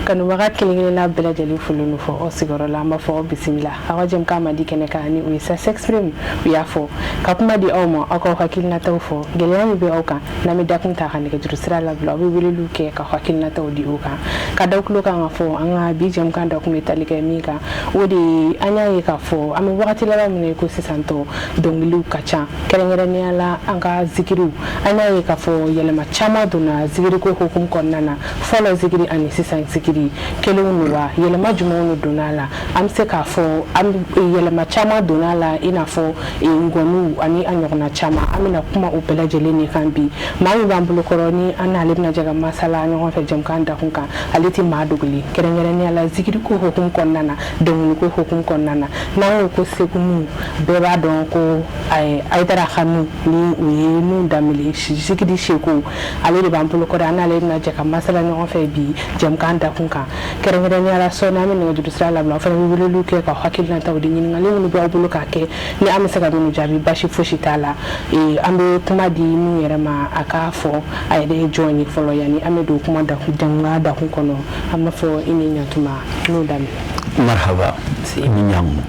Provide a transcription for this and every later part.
Kanubaga kelen-kelenna bɛɛ lajɛlen folen don fɔ aw sigiyɔrɔ la. An b'a fɔ aw bisimila aw ka jɛmukan mandi kɛnɛ kan, ni o ye Ça s'exprime. U y'a fɔ ka kuma di aw ma, aw k'aw hakilinataw fɔ, gɛlɛya min bɛ aw kan. N'an bɛ dakun ta ka nɛgɛjuru sira labila, aw bɛ weleliw kɛ ka hakilinataw di o kan. Ka da tulo kan ka fɔ an ka bi jɛmukan dakun bɛ tali kɛ min kan, o de ye an y'a ye k'a fɔ an bɛ wagati laban min na i ko sisan tɔ, dɔnkiliw ka ca, kɛrɛnkɛrɛnnenya la an ka zikiriw. An y'a ye k'a fɔ yɛlɛma caman donna zikiriko hukumu kɔnɔna na. Fɔlɔ zikiri ani sisan zikiri kelenw don wa? Yɛlɛma jumɛnw de donna a la? An bɛ se k'a fɔ an yɛlɛma caman donna a la, i n'a fɔ ngɔniw ani a ɲɔgɔnna caman. An bɛna kuma o bɛɛ lajɛlen de kan bi. Maa min b'an bolokɔrɔ ni an n'ale bɛna jɛ ka masala ɲɔgɔn fɛ jɛmukan dakun kan, ale tɛ maa dogolen, kɛrɛnkɛrɛnnenya la zikiriko hukumu kɔnɔna na, dɔnkiliko hukumu kɔnɔna na. N'an ko ko Segu Nu, bɛɛ b'a dɔn ko Ayidara Kanu, ni o ye Nu Danbele zikiri seko, ale de b'an bolokɔrɔ. An n'ale bɛna jɛ ka masala ɲɔgɔn fɛ bi jɛmukan dakun kan, kɛrɛnkɛrɛnnenya la sɔɔni an bɛ nɛgɛjuru sira labila, aw fana bɛ weleliw kɛ ka hakilinataw di, ɲininkali minnu bɛ aw bolo k'a kɛ, ni an bɛ se ka minnu jaabi, basi fosi t'a la. An bɛ kuma di min yɛrɛ ma, a k'a fɔ a yɛrɛ ye jɔn ye fɔlɔ, yanni an bɛ don kuma dakun, jɛmukan dakun kɔnɔ. An b'a fɔ i ni ɲantuma, Nu Danbele. Marhaba, i ni ɲankuma.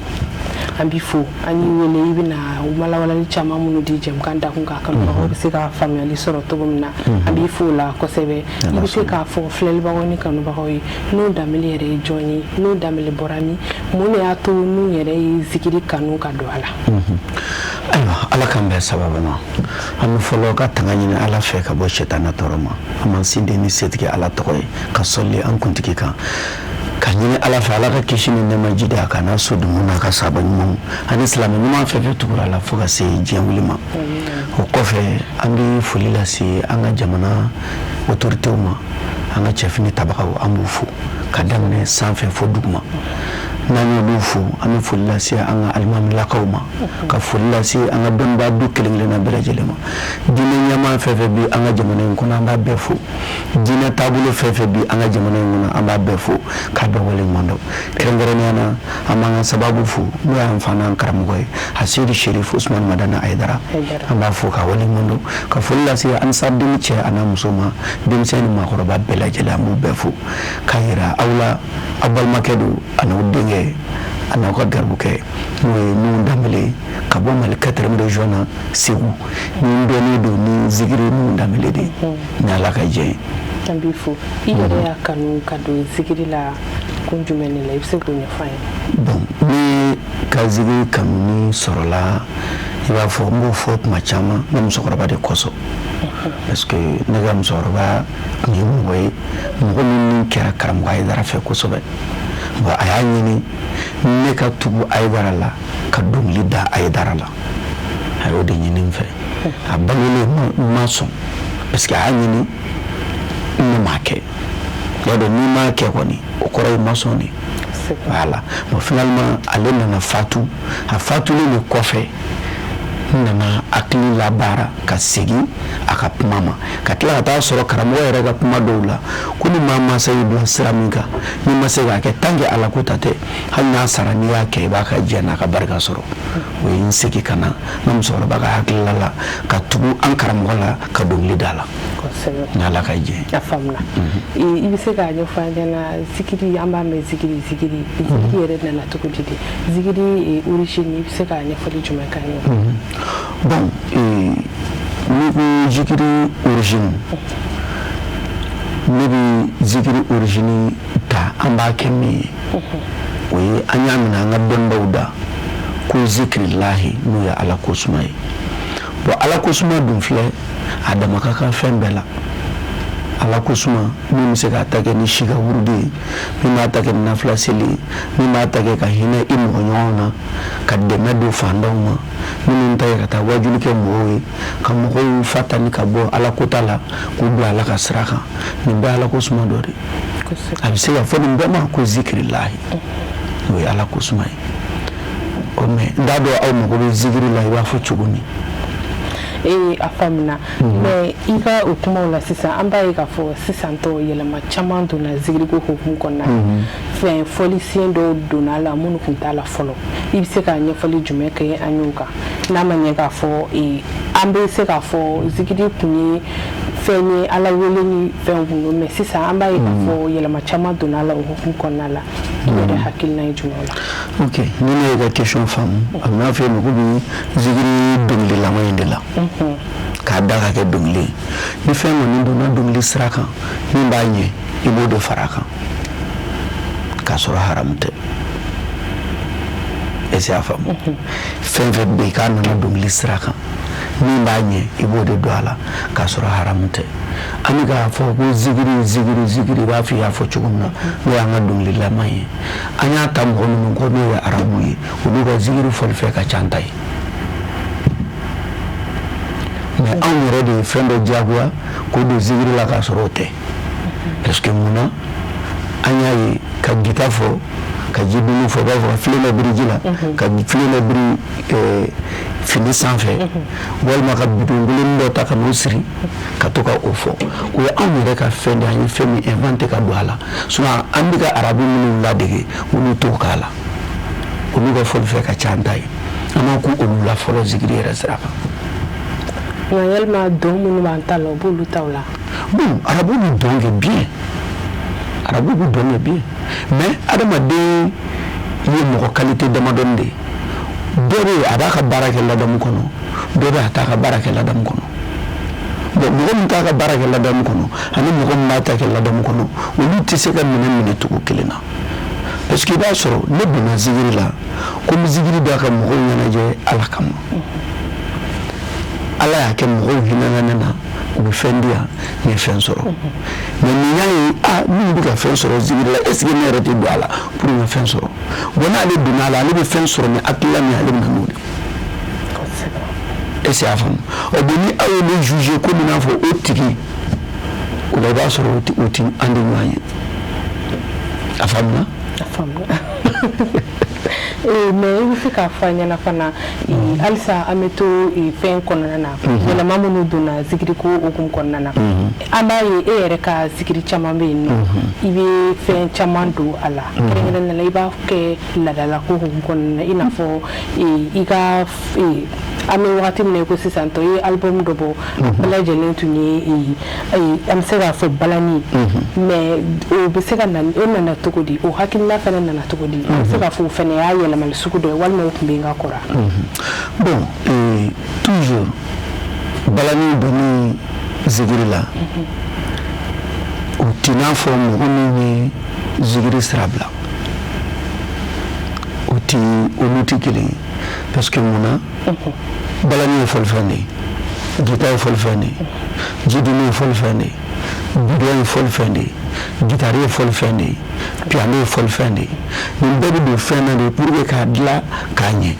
An b'i fo, an y'i wele, i bɛna walawalali caman minnu di jɛmukan dakun kan, kanubagaw bɛ se ka faamuyali sɔrɔ cogo min na. An b'i fo o la kosɛbɛ. I bɛ se k'a fɔ filɛlibagaw ni kanubagaw ye, Nu Danbele yɛrɛ ye jɔn ye? Nu Danbele bɔra min? Mun de y'a to Nu yɛrɛ ye zikiri kanu ka don a la? Ayiwa, Ala k'an bɛn sababu ma. An bɛ fɔlɔ ka tanga ɲini Ala fɛ ka bɔ sɛtana tɔɔrɔ ma. An b'an sinsin ni setigi Ala tɔgɔ ye, ka sɔli an kuntigi kan, ka ɲini Ala fɛ Ala ka kisi ni nɛɛma jidi a kan n'a sodenw n'a ka sahaba ɲumanw ani silamɛ ɲuman fɛn fɛn tugura a la fo ka se diɲɛ wuli ma. O kɔfɛ, an bɛ foli lase an ka jamana autoritéw ma, an ka cɛfini tabagaw, an b'u fo ka daminɛ sanfɛ fo duguma. N'an y'olu fo, an bɛ foli lase an ka alimamilakaw ma, ka foli lase an ka dɔnnibaa du kelen kelenna bɛɛ lajɛlen ma. Diinɛ ɲɛmaa fɛn fɛn bɛ an ka jamana in kɔnɔ, an b'a bɛɛ fo. Diinɛ taabolo fɛn fɛn bɛ an ka jamana in kɔnɔ, an b'a bɛɛ fo k'a bɛɛ waleɲuman dɔn. Kɛrɛnkɛrɛnnenya na, an b'an ka sababu fo, n'o y'an fa n'an karamɔgɔ ye, Hasidi Sherif Usman Madani Ayidara. An b'a fo k'a waleɲuman dɔn, ka foli lase Ansariden cɛ a n'a muso ma, denmisɛn ni maakɔrɔba bɛɛ lajɛlen, an b'u bɛɛ fo k'a yira aw la aw balimakɛ don, a n'aw denkɛ, a n'aw ka garibukɛ, n'o ye Nu Danbele, ka bɔ Mali 4e région na, Segu. Ni n dɔnnen don ni zikiri Nu Danbele de ye, ni Ala ka jɛ ye. An b'i fo. I yɛrɛ y'a kanu ka don zikiri la kun jumɛn de la? I bɛ se k'o ɲɛfɔ an ye? Bon, ne ka zikiri kanu ni sɔrɔla, i b'a fɔ n b'o fɔ tuma caman, n ka musokɔrɔba de kosɔn, parce que ne ka musokɔrɔba tun ye mɔgɔ ye, mɔgɔ min ni kɛra karamɔgɔ Ayidara fɛ kosɛbɛ. Bon, a y'a ɲini ne ka tugu Ayidara la, ka dɔnkili da Ayidara la. A y'o de ɲini n fɛ. A balolen, n ma sɔn, parce que a y'a ɲini, ne m'a kɛ. I y'a dɔn, n'i m'a kɛ kɔni, o kɔrɔ ye ma sɔn de. Voilà. Bon, finalement ale nana fatu. A fatulen de kɔfɛ, n nana hakili labaara ka segin a ka kuma ma, ka tila ka taa sɔrɔ karamɔgɔ yɛrɛ ka kuma dɔw la ko ni maa mansa y'i bila sira min kan, n'i ma se k'a kɛ, tant que Ala ko ta tɛ, hali n'a sara, n'i y'a kɛ, i b'a ka jɛ n'a ka barika sɔrɔ. O ye n segin ka na n ka musokɔrɔba ka hakilila la, ka tugu an karamɔgɔ la, ka dɔnkili da la, ni Ala ka jɛ. A faamuna. I bɛ se k'a ɲɛfɔ an ɲɛna, zikiri, an b'a mɛn zikiri, zikiri, zikiri yɛrɛ nana cogo di de? Zikiri origine, i bɛ se ka ɲɛfɔli jumɛn k'an ye? Bon, n'i ko zikiri origine, ne bɛ zikiri origine ta, an b'a kɛ min ye, o ye an y'a minɛ an ka dɔnnibaw da ko zikirilahi, n'o ye Ala ko suma ye. Bon, Ala ko suma dun filɛ, a dama ka kan fɛn bɛɛ la. Ala ko suma, min bɛ se k'a ta kɛ ni si ka wurudi ye, min b'a ta kɛ ni nafila seli ye, min b'a ta kɛ ka hinɛ i mɔgɔ ɲɔgɔnw na, ka dɛmɛ don fantanw ma, minnu ta ye ka taa wajuli kɛ mɔgɔw ye, ka mɔgɔw fatani ka bɔ Ala kota la k'u bila Ala ka sira kan, nin bɛɛ Ala ko suma dɔ de. A bɛ se ka fɔ nin bɛɛ ma ko zikirilahi, o ye Ala ko suma ye. O mais n t'a dɔn aw mago bɛ zikiri la i b'a fɔ cogo min. Ee, a faamuna. Mais i ka o kumaw la sisan, an b'a ye k'a fɔ sisan tɔ yɛlɛma caman donna zikiriko hukumu kɔnɔna na. Fɛn fɔlisen dɔw donna a la minnu tun t'a la fɔlɔ. I bɛ se ka ɲɛfɔli jumɛn kɛ an y'o kan, n'a ma ɲɛ k'a fɔ an bɛ se k'a fɔ zikiri tun ye Fɛn ye Ala wele ni fɛn kun don, mais sisan an b'a ye k'a fɔ yɛlɛma caman donna a la o hukumu kɔnɔna la. I yɛrɛ hakilina ye jumɛn o la? Ok, ni ne y'i ka question faamu, a bɛ n'a fɔ e mako bɛ zikiri dɔnkililama in de la k'a da ka kɛ dɔnkili ye. Ni fɛn kɔni donna dɔnkili sira kan min b'a ɲɛ, i b'o de fara a kan k'a sɔrɔ haramu tɛ. Est-ce y'a faamu? Fɛn fɛn bɛ yen k'a nana dɔnkili sira kan min b'a ɲɛ, i b'o de don a la k'a sɔrɔ haramu tɛ. An bɛ k'a fɔ ko zikiri, zikiri, zikiri, i b'a fɔ i y'a fɔ cogo min na, n'o y'an ka dɔnkililama ye. An y'a ta mɔgɔ minnu kɔ, n'o ye arabu ye, olu ka zikiri fɔlifɛn ka ca an ta ye. Mais anw yɛrɛ de ye fɛn dɔ diyagoya k'o don zikiri la k'a sɔrɔ o tɛ. Parce que mun na an y'a ye ka gita fɔ, ka ji dunu fɔ, i b'a fɔ ka filen dɔ biri ji la, ka filen dɔ biri fini sanfɛ, walima ka bidon kelen dɔ ta ka n'o siri ka to ka o fɔ, o ye anw yɛrɛ ka fɛn de ye. An ye fɛn min inventé ka don a la. Sinon an bɛ ka arabu minnu ladege, olu t'o k'a la. Olu ka fɔlifɛn ka ca an ta ye. An ma kun olu la fɔlɔ zikiri yɛrɛ sira kan. Nka yalima dɔn minnu b'an ta la, o b'olu ta o la? Bon, arabu bɛ dɔn kɛ bien, arabu bɛ dɔn kɛ bien, mais adamaden ye mɔgɔ qualité damadɔni de ye. Dɔ bɛ yen, a b'a ka baara kɛ ladamu kɔnɔ, dɔ bɛ yen, a t'a ka baara kɛ ladamu kɔnɔ. Bon, mɔgɔ min t'a ka baara kɛ ladamu kɔnɔ ani mɔgɔ min b'a ta kɛ ladamu kɔnɔ, olu tɛ se ka minɛ minɛcogo kelen na. Parce que i b'a sɔrɔ ne donna zikiri la ko n bɛ zikiri da ka mɔgɔw ɲɛnajɛ Ala kama. Ala y'a kɛ mɔgɔw hinɛna ne na, u bɛ fɛn di yan, n ye fɛn sɔrɔ. Mais nin y'a ye, ah, minnu bɛ ka fɛn sɔrɔ zikiri la, est ce que ne yɛrɛ tɛ don a la pour n ka fɛn sɔrɔ? Bon, n'ale donna a la, ale bɛ fɛn sɔrɔ ni hakilila min ye, ale bɛ na n'o de ye. Est ce que y'a faamu? Ɔ bon, ni aw ye ne juger komi n'a fɔ o tigi, o la i b'a sɔrɔ o ti an tɛ ɲɔgɔn ye. A faamuna? A faamuna. Mais i bɛ se k'a fɔ an ɲɛna fana halisa, an bɛ to fɛn kɔnɔna na, yɛlɛma minnu donna zikiri ko hukumu kɔnɔna na. An b'a ye e yɛrɛ ka zikiri caman bɛ yen nɔ, i bɛ fɛn caman don a la, kɛrɛnkɛrɛnnenya la i b'a kɛ laadala ko hukumu kɔnɔna na, i n'a fɔ i ka, an bɛ wagati min na i ko sisan tɔ, i ye album dɔ bɔ, a bɛɛ lajɛlen tun ye, an bɛ se k'a fɔ balani. Mais o bɛ se ka na, o nana cogo di? O hakilina fana nana cogo di? An bɛ se k'a fɔ o fana y'a yɛlɛmali sugu dɔ ye, walima o tun bɛ yen ka kɔrɔ? Bon, toujours balani donni zikiri la, o t'i n'a fɔ mɔgɔ min ye zikiri sira bila, o ti, olu tɛ kelen ye. Parce que mun na? Balani ye fɔlifɛn de ye, gita ye fɔlifɛn de ye, jiduni ye fɔlifɛn de ye, bidɔn ye fɔlifɛn de ye, gitari ye fɔlifɛn de ye, piano ye fɔlifɛn de ye. Nin bɛɛ bɛ don fɛn na de pour que k'a dilan k'a ɲɛ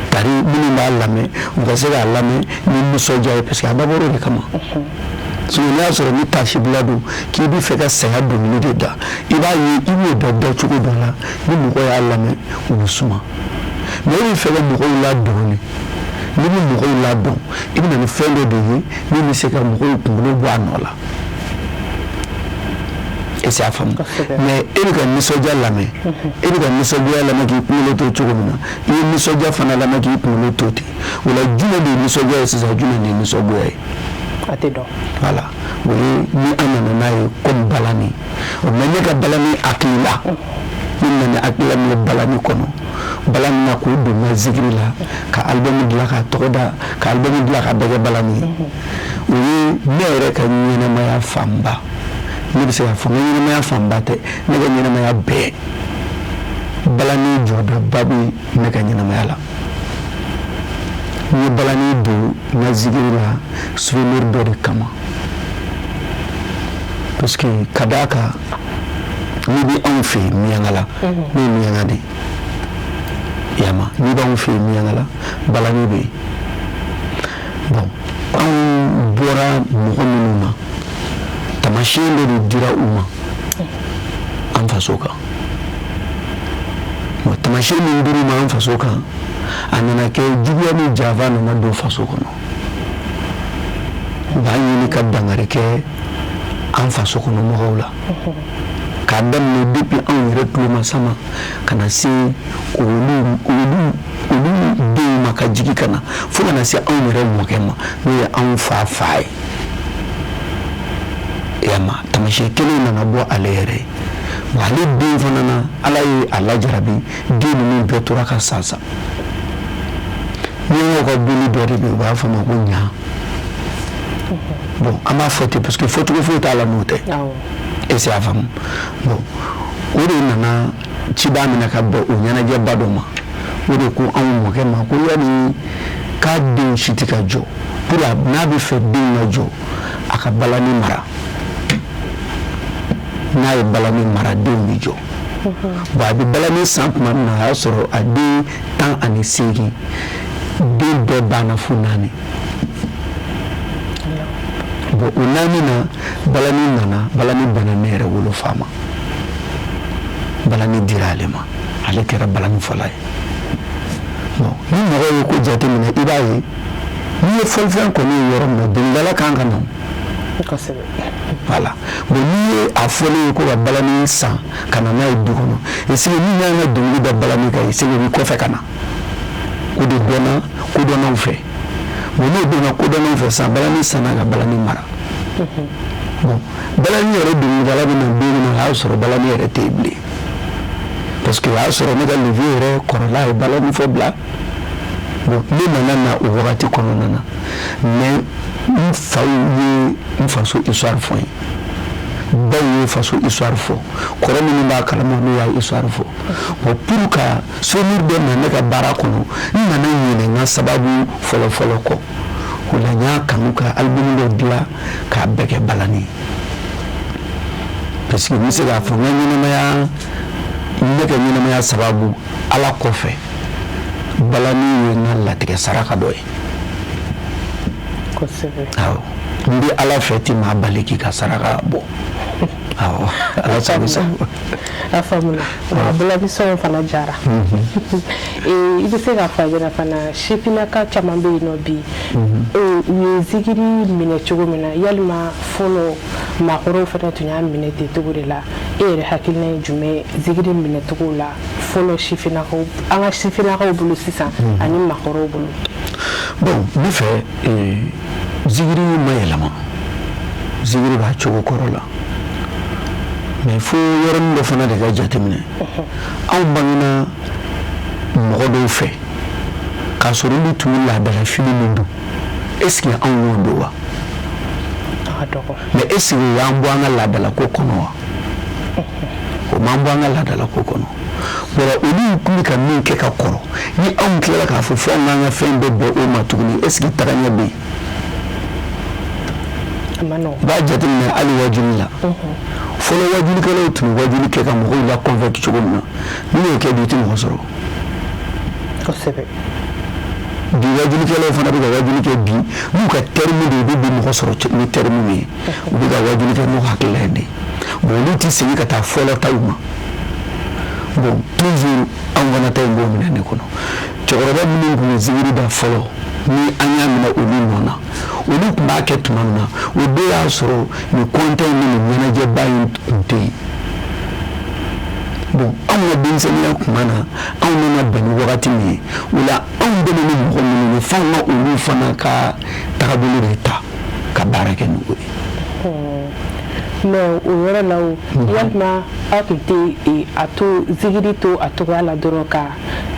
tari minnu b'a lamɛn, u ka se k'a lamɛn ni nisɔndiya ye, parce que a dabɔra o de kama. Sinon n'i y'a sɔrɔ ni taasibila don k'i bɛ fɛ ka saya dɔnkili de da, i b'a ye i b'o da dacogo dɔ la, ni mɔgɔ y'a lamɛn, u bɛ suma. Mais e bɛ fɛ ka mɔgɔw ladɔn de, n'i bɛ mɔgɔw ladɔn, i bɛ na ni fɛn dɔ de ye min bɛ se ka mɔgɔw kunkolo bɔ a nɔ la. Est ce que y'a faamu? Mais e bɛ ka nisɔndiya lamɛn, e bɛ ka nisɔngoya lamɛn k'i kunkolo to cogo min na, i ye nisɔndiya fana lamɛn k'i kunkolo to ten. O la, jumɛn de ye nisɔndiya ye sisan, jumɛn de ye nisɔngoya ye? A tɛ dɔn. Voilà, o ye ni an nana n'a ye comme balani. Mais ne ka balani hakilila, ne nana ni hakilila min ye balani kɔnɔ, balani na k'o don n ka zikiri la, ka album dilan k'a tɔgɔ da, ka album dilan k'a bɛɛ kɛ balani ye, o ye ne yɛrɛ ka ɲɛnamaya fanba. Ne bɛ se k'a fɔ n ka ɲɛnamaya fanba tɛ, ne ka ɲɛnamaya bɛɛ, balani jɔdaba bɛ ne ka ɲɛnamaya la. N ye balani don n ka zikiri la souvenir dɔ de kama, parce que ka d'a kan n'i bɛ anw fɛ yen Miɲankala, ne ye Miɲanka de ye, yama, n'i b'anw fɛ yen Miɲankala, balani bɛ yen. Bon, anw bɔra mɔgɔ minnu na, taamasiyɛn dɔ de dira u ma an faso kan. Bon, taamasiyɛn min dir'u ma an faso kan, a nana kɛ juguya ni janfa nana don faso kɔnɔ. U b'a ɲini ka dankari kɛ an faso kɔnɔ mɔgɔw la, k'a daminɛ depuis anw yɛrɛ tuloma sama ka na se olu denw ma. ma ka jigin ka na fo ka na se anw yɛrɛ mɔkɛ ma, n'o ye anw fa fa ye. I y'a ma, taamasiyɛn kelen nana bɔ ale yɛrɛ ye. Bon, ale den fana na, Ala ye a lajarabi, den ninnu bɛɛ tora ka sa sa. Miɲankaw ka boli dɔ de bɛ yen, u b'a fɔ a ma ko ɲa. Bon, an b'a fɔ ten parce que fɔcogo foyi t'a la n'o tɛ. Est-ce que y'a faamu? Bon, o de nana ciba minɛ ka bɛn o ɲɛnajɛba dɔ ma. O de ko anw mɔkɛ ma ko yanni k'a denw si tɛ ka jɔ, pour n'a bɛ fɛ denw ka jɔ, a ka balani mara. N'a ye balani mara, denw bɛ jɔ. Bon, a bɛ balani san tuma min na, a y'a sɔrɔ a den 18, den bɛɛ banna fo naani. Bon, o naani na, balani nana, balani bɛnna ne yɛrɛ wolofa ma. Balani dira ale ma, ale kɛra balani fɔlɔ ye. Bon, ni mɔgɔ ye ko jateminɛ, i b'a ye n'i ye fɔlifɛn kɔni ye yɔrɔ min na, dɔnkilidala kan ka na. Voilà. Bon, n'i ye a fɔlen ye ko ka balani san ka na n'a ye du kɔnɔ, est-ce que min y'an ka dɔnkili da balani kan, est-ce que o b'i kɔfɛ ka na? O de dɔnna kodɔnnaw fɛ. Bon, n'o dɔnna kodɔnnaw fɛ sisan, balani sanna ka balani mara. Bon, balani yɛrɛ dɔnkilidala bɛ na don min na, o y'a sɔrɔ balani yɛrɛ tɛ yen bilen, parce que o y'a sɔrɔ ne ka le vieux yɛrɛ kɔrɔla ye balani fɔ bila. Bon, ne nana na o wagati kɔnɔna na, mais n faw ye n faso histoire fɔ n ye, baw ye faso histoire fɔ, kɔrɔ minnu b'a kalama, n'u y'a histoire fɔ. Bon, pour ka souvenir dɔ na ne ka baara kɔnɔ, n nana ɲinɛ n ka sababu fɔlɔ-fɔlɔ kɔ. O la, n y'a kanu ka album dɔ dilan k'a bɛɛ kɛ balani ye, parce que n bɛ se k'a fɔ n ka ɲɛnamaya, ne ka ɲɛnamaya sababu, Ala kɔfɛ, balani ye n ka latigɛ saraka dɔ ye. Awɔ, n bɛ Ala fɛ ti maa bali k'i ka saraka bɔ. Awɔ, Ala sago sago. A faamuna. Balani sɔn fana jara. I bɛ se k'a fɔ a ɲɛna fana, sifinnaka caman bɛ yen nɔ bi, u ye zikiri minɛ cogo min na, yalima fɔlɔ maakɔrɔw fana tun y'a minɛ ten cogo de la? E yɛrɛ hakilina ye jumɛn ye zikiri minɛcogo la fɔlɔ sifinnakaw, an ka sifinnakaw bolo sisan ani maakɔrɔw bolo? Bon, ne fɛ, zikiri ma yɛlɛma, zikiri b'a cogo kɔrɔ la, mais fo yɔrɔnin dɔ fana de ka jateminɛ. Anw bangena mɔgɔ dɔw fɛ k'a sɔrɔ olu tun bɛ laadala fini min don, est ce que anw y'o don wa? Mais est ce que o y'an bɔ an ka laadala ko kɔnɔ wa? O m'an bɔ an ka laadala ko kɔnɔ. Voilà, olu tun bɛ ka min kɛ ka kɔrɔ, ni anw tilala k'a fɔ fo anw k'an ka fɛn bɛɛ bɛn o ma tuguni, est ce que tagaɲɛ bɛ yen? I b'a jateminɛ hali wajuli la, fɔlɔ wajulikɛlaw tun bɛ wajuli kɛ ka mɔgɔw la convaincre cogo min na, n'u y'o kɛ bi, i tɛ mɔgɔ sɔrɔ. Bi wajulikɛlaw fana bɛ ka wajuli kɛ bi n'u ka terme de ye, u bɛ bi mɔgɔ sɔrɔ ni terme min ye, u bɛ ka wajuli kɛ n'u hakilila ye de. Bon, olu tɛ segin ka taa fɔlɔ taw ma. Bon, toujours anw fana ta in b'o minɛ ne kɔnɔ. Cɛkɔrɔba minnu tun bɛ zikiri da fɔlɔ, ni an y'a minɛ olu nɔ na, olu tun b'a kɛ tuma min na, o don y'a sɔrɔ nin kɔntɛ in ni nin ɲɛnajɛba in tun tɛ yen. Bon, anw ka denmisɛnninya tuma na, anw nana bɛn ni wagati min ye, o la anw bɛ ni mɔgɔ minnu ye, f'anw ka olu fana ka tagabolo de ta ka baara kɛ ni o ye. Mais o yɔrɔ la, o walima aw tun tɛ a to zikiri to a cogoya la dɔrɔn ka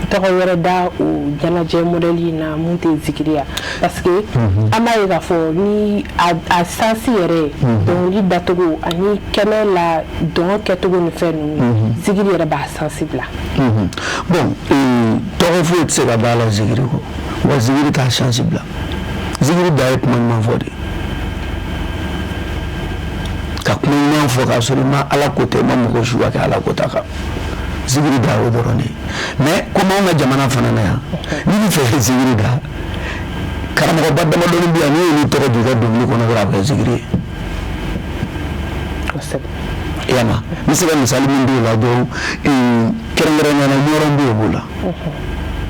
tɔgɔ wɛrɛ da o ɲɛnajɛ modèle in na mun tɛ zikiri ya? Parce que an b'a ye k'a fɔ ni a sens yɛrɛ, dɔnkili dacogo ani kɛnɛ la dɔn kɛcogo ni fɛn ninnu, zikiri yɛrɛ b'a sens bila. Bon, tɔgɔ foyi tɛ se ka da la zikiri kɔ, wa zikiri t'a sens bila. Zikiri da ye kuma ɲuman fɔ de, ka kuma ɲuman fɔ k'a sɔrɔ i ma Ala ko tɛ, i ma mɔgɔ su ka kɛ Ala ko ta kan. Zikiri da o dɔrɔn de ye. Mais komi anw ka jamana fana na yan, n'i bɛ fɛ ka zikiri da, karamɔgɔba damadɔni bɛ yan, n'i y'olu tɔgɔ don i ka dɔnkili kɔnɔ dɔrɔn, a bɛ kɛ zikiri ye. I y'a mɛn? N bɛ se ka misali min di o la dɔrɔn, kɛrɛnkɛrɛnnenya la, Ɲɔrɔ Buye b'o la.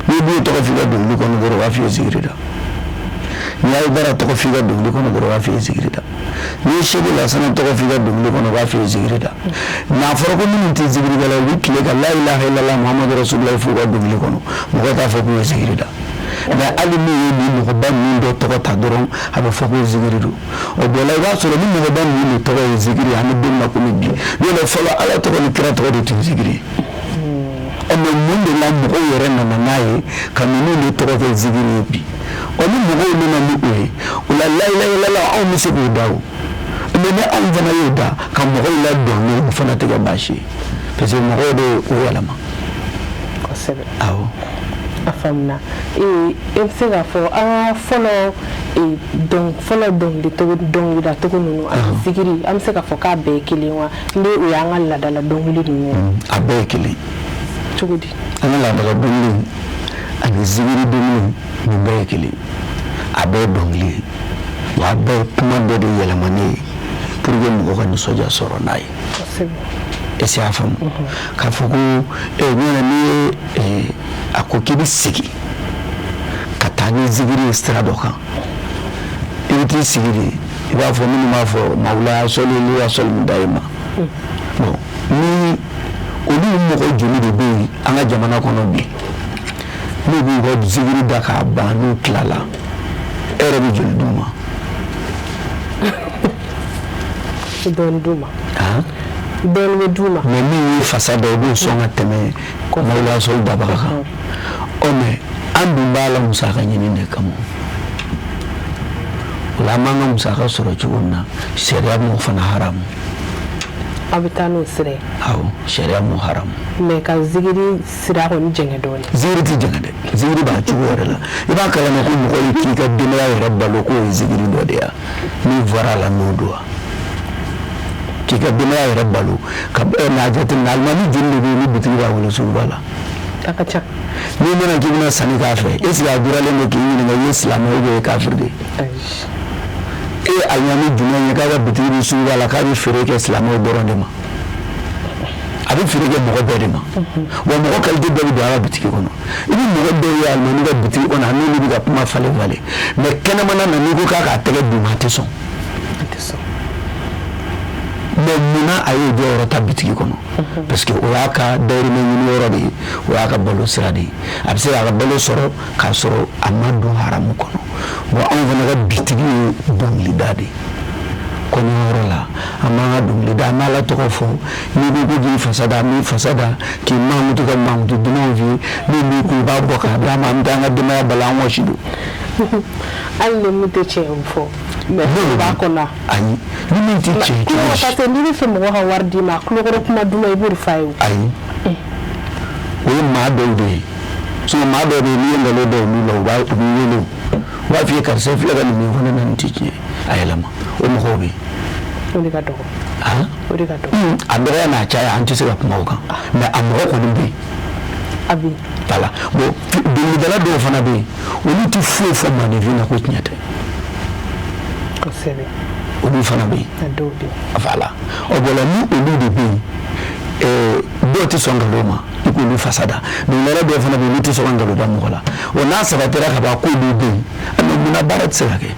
N'i Buye tɔgɔ f'i ka dɔnkili kɔnɔ dɔrɔn, u b'a f'i ye zikiri da. N'i ye Hayidara tɔgɔ f'i ka dɔnkili kɔnɔ dɔrɔn, u b'a f'i ye zikiri da. N'i ye Seku Lasana tɔgɔ f'i ka dɔnkili kɔnɔ, u b'a f'i ye zikiri da. N'a fɔra ko minnu tɛ zikirikɛla, u bɛ tile ka la ilaha illallah Muhammadu rasulullah f'u ka dɔnkili kɔnɔ, mɔgɔw t'a fɔ k'u ye zikiri da. Mais hali n'u ye nin mɔgɔba ninnu dɔ tɔgɔ ta dɔrɔn, a bɛ fɔ ko zikiri don. O bɔla, i b'a sɔrɔ ni mɔgɔba ninnu de tɔgɔ ye zikiri, an bɛ don min na komi bi, yɔrɔ fɔlɔ Ala tɔgɔ ni kira tɔgɔ de tun ye zikiri ye. Ɔ, mais mun de la mɔgɔw yɛrɛ nana n'a ye ka ninnu de tɔgɔ kɛ zikiri ye bi? Ɔ, ni mɔgɔw nana ni o ye, o la layilayilala anw bɛ se k'o da o. Mais ni anw fana y'o da ka mɔgɔw ladɔn n'o fana tɛ kɛ baasi ye, parce que mɔgɔw de y'o yɛlɛma. Kosɛbɛ. Awɔ. A faamuna. E bɛ se k'a fɔ an ka fɔlɔ dɔn fɔlɔ dɔnkili dɔnkilida cogo ninnu ani zikiri, an bɛ se k'a fɔ k'a bɛɛ ye kelen wa, ni o y'an ka laadala dɔnkili ninnu ye? A bɛɛ ye kelen. Cogo di? An ka laadala dɔnkili ani zikiri dɔnkili, nin bɛɛ ye kelen. A bɛɛ ye dɔnkili ye, wa a bɛɛ ye kuma dɔ de yɛlɛmanen ye pour que mɔgɔ ka nisɔndiya sɔrɔ n'a ye. Est-ce que y'a faamu k'a fɔ ko ɲɔnɔ n'i ye a ko k'i bɛ segin ka taa ni zikiri ye sira dɔ kan, i bɛ t'i sigi de, i b'a fɔ minnu b'a fɔ mawula sɔli li wa sɔli min da i ma. Bon, ni olu mɔgɔ joli de bɛ yen an ka jamana kɔnɔ bi n'u b'u ka zikiri da k'a ban, n'u tilala, e yɛrɛ bɛ joli d'u ma? Dɔɔni d'u ma. Dɔɔni bɛ d'u ma. Mais min ye fasa da, i b'o sɔn ka tɛmɛ mawula sɔli dabaga kan. Ɔ, mais an dun b'a la musaka ɲini de kama. O la, an b'an ka musaka sɔrɔ cogo min na, sariya m'o fana haramu. Aw bɛ taa n'o sira ye? Awɔ, sariya m'o haramu. Mais ka zikiri sira kɔni jɛngɛ dɔɔni. Zikiri tɛ jɛngɛ dɛ, zikiri b'a cogo yɛrɛ la. I b'a kalama ko mɔgɔ ye k'i ka denbaya yɛrɛ balo, k'o ye zikiri dɔ de ye. N'i bɔra a la, n'o don wa, k'i ka denbaya yɛrɛ balo ka n'a jateminɛ, alimami joli de bɛ yen ni bitigi b'a bolo suguba la? A ka ca. N'i nana k'i bɛna sanni k'a fɛ, est ce que a duralen don k'i ɲininka i ye silamɛ ou bien i ye kafiri de ye? E ye alimami jumɛn ye k'a ka bitigi bɛ suguba la, k'a bɛ feere kɛ silamɛw dɔrɔn de ma? A bɛ feere kɛ mɔgɔ bɛɛ de ma. Wa mɔgɔ qualité bɛɛ bɛ don a ka bitigi kɔnɔ. I bɛ mɔgɔ dɔw ye alimami ka bitigi kɔnɔ, a n'olu bɛ ka kuma falen falen, mais kɛnɛmana na, n'i ko k'a k'a tɛgɛ d'u ma, a tɛ sɔn. Mais munna a y'o jɔyɔrɔ ta bitigi kɔnɔ? Parce que o y'a ka dayirimɛ ɲini yɔrɔ de ye, o y'a ka balo sira de ye. A bɛ se k'a ka balo sɔrɔ k'a sɔrɔ a ma don haramu kɔnɔ. Bon, anw fana ka bitigi ye dɔnkilida de ye. Kɔɲɔyɔrɔ la, an b'an ka dɔnkili da, an b'Ala tɔgɔ fɔ. N'i ko ko k'i fasa da, an b'i fasa da k'i mankutu, ka mankutu dumanw f'i ye. Min b'i kun, i b'a bɔ k'a d'a ma. An bɛ taa an ka denbaya balo, an wɔsi don. Hali ni mun tɛ tiɲɛ fɔ, mais o b'a kɔnɔ. Ayi, ni min tɛ tiɲɛ cogo si. Parce que n'i bɛ fɛ mɔgɔ ka wari d'i ma, tulokɔrɔ kuma duman, i b'o de f'a ye o. Ayi, o ye maa dɔw de ye. Sinon maa dɔw bɛ yen, n'i ye nkalon da olu la, u b'a u b'i wele, u b'a f'i ye karisa, i filɛ ka nin min fɔ ne na, nin tɛ tiɲɛ, a yɛlɛma. O mɔgɔw bɛ yen. O de ka dɔgɔ. O de ka dɔgɔ. A dɔgɔya n'a caya, an tɛ se ka kuma o kan, mais a mɔgɔ kɔni bɛ yen. A bɛ yen. Voilà. Bon, dɔnkilidala dɔw fana bɛ yen, olu tɛ foyi fɔ maaninfin na ko tiɲɛ tɛ. Kosɛbɛ. Olu fana bɛ yen. A dɔw bɛ yen. Voilà. Ɔ, bon la, ni olu de bɛ yen, dɔw tɛ sɔn nkalon ma, i k'olu fasa da. Dɔnkilidala dɔw fana bɛ yen, olu tɛ sɔn ka nkalon da mɔgɔ la. Wa n'a sabatira ka ban k'olu bɛ yen, mais munna baara tɛ se ka kɛ?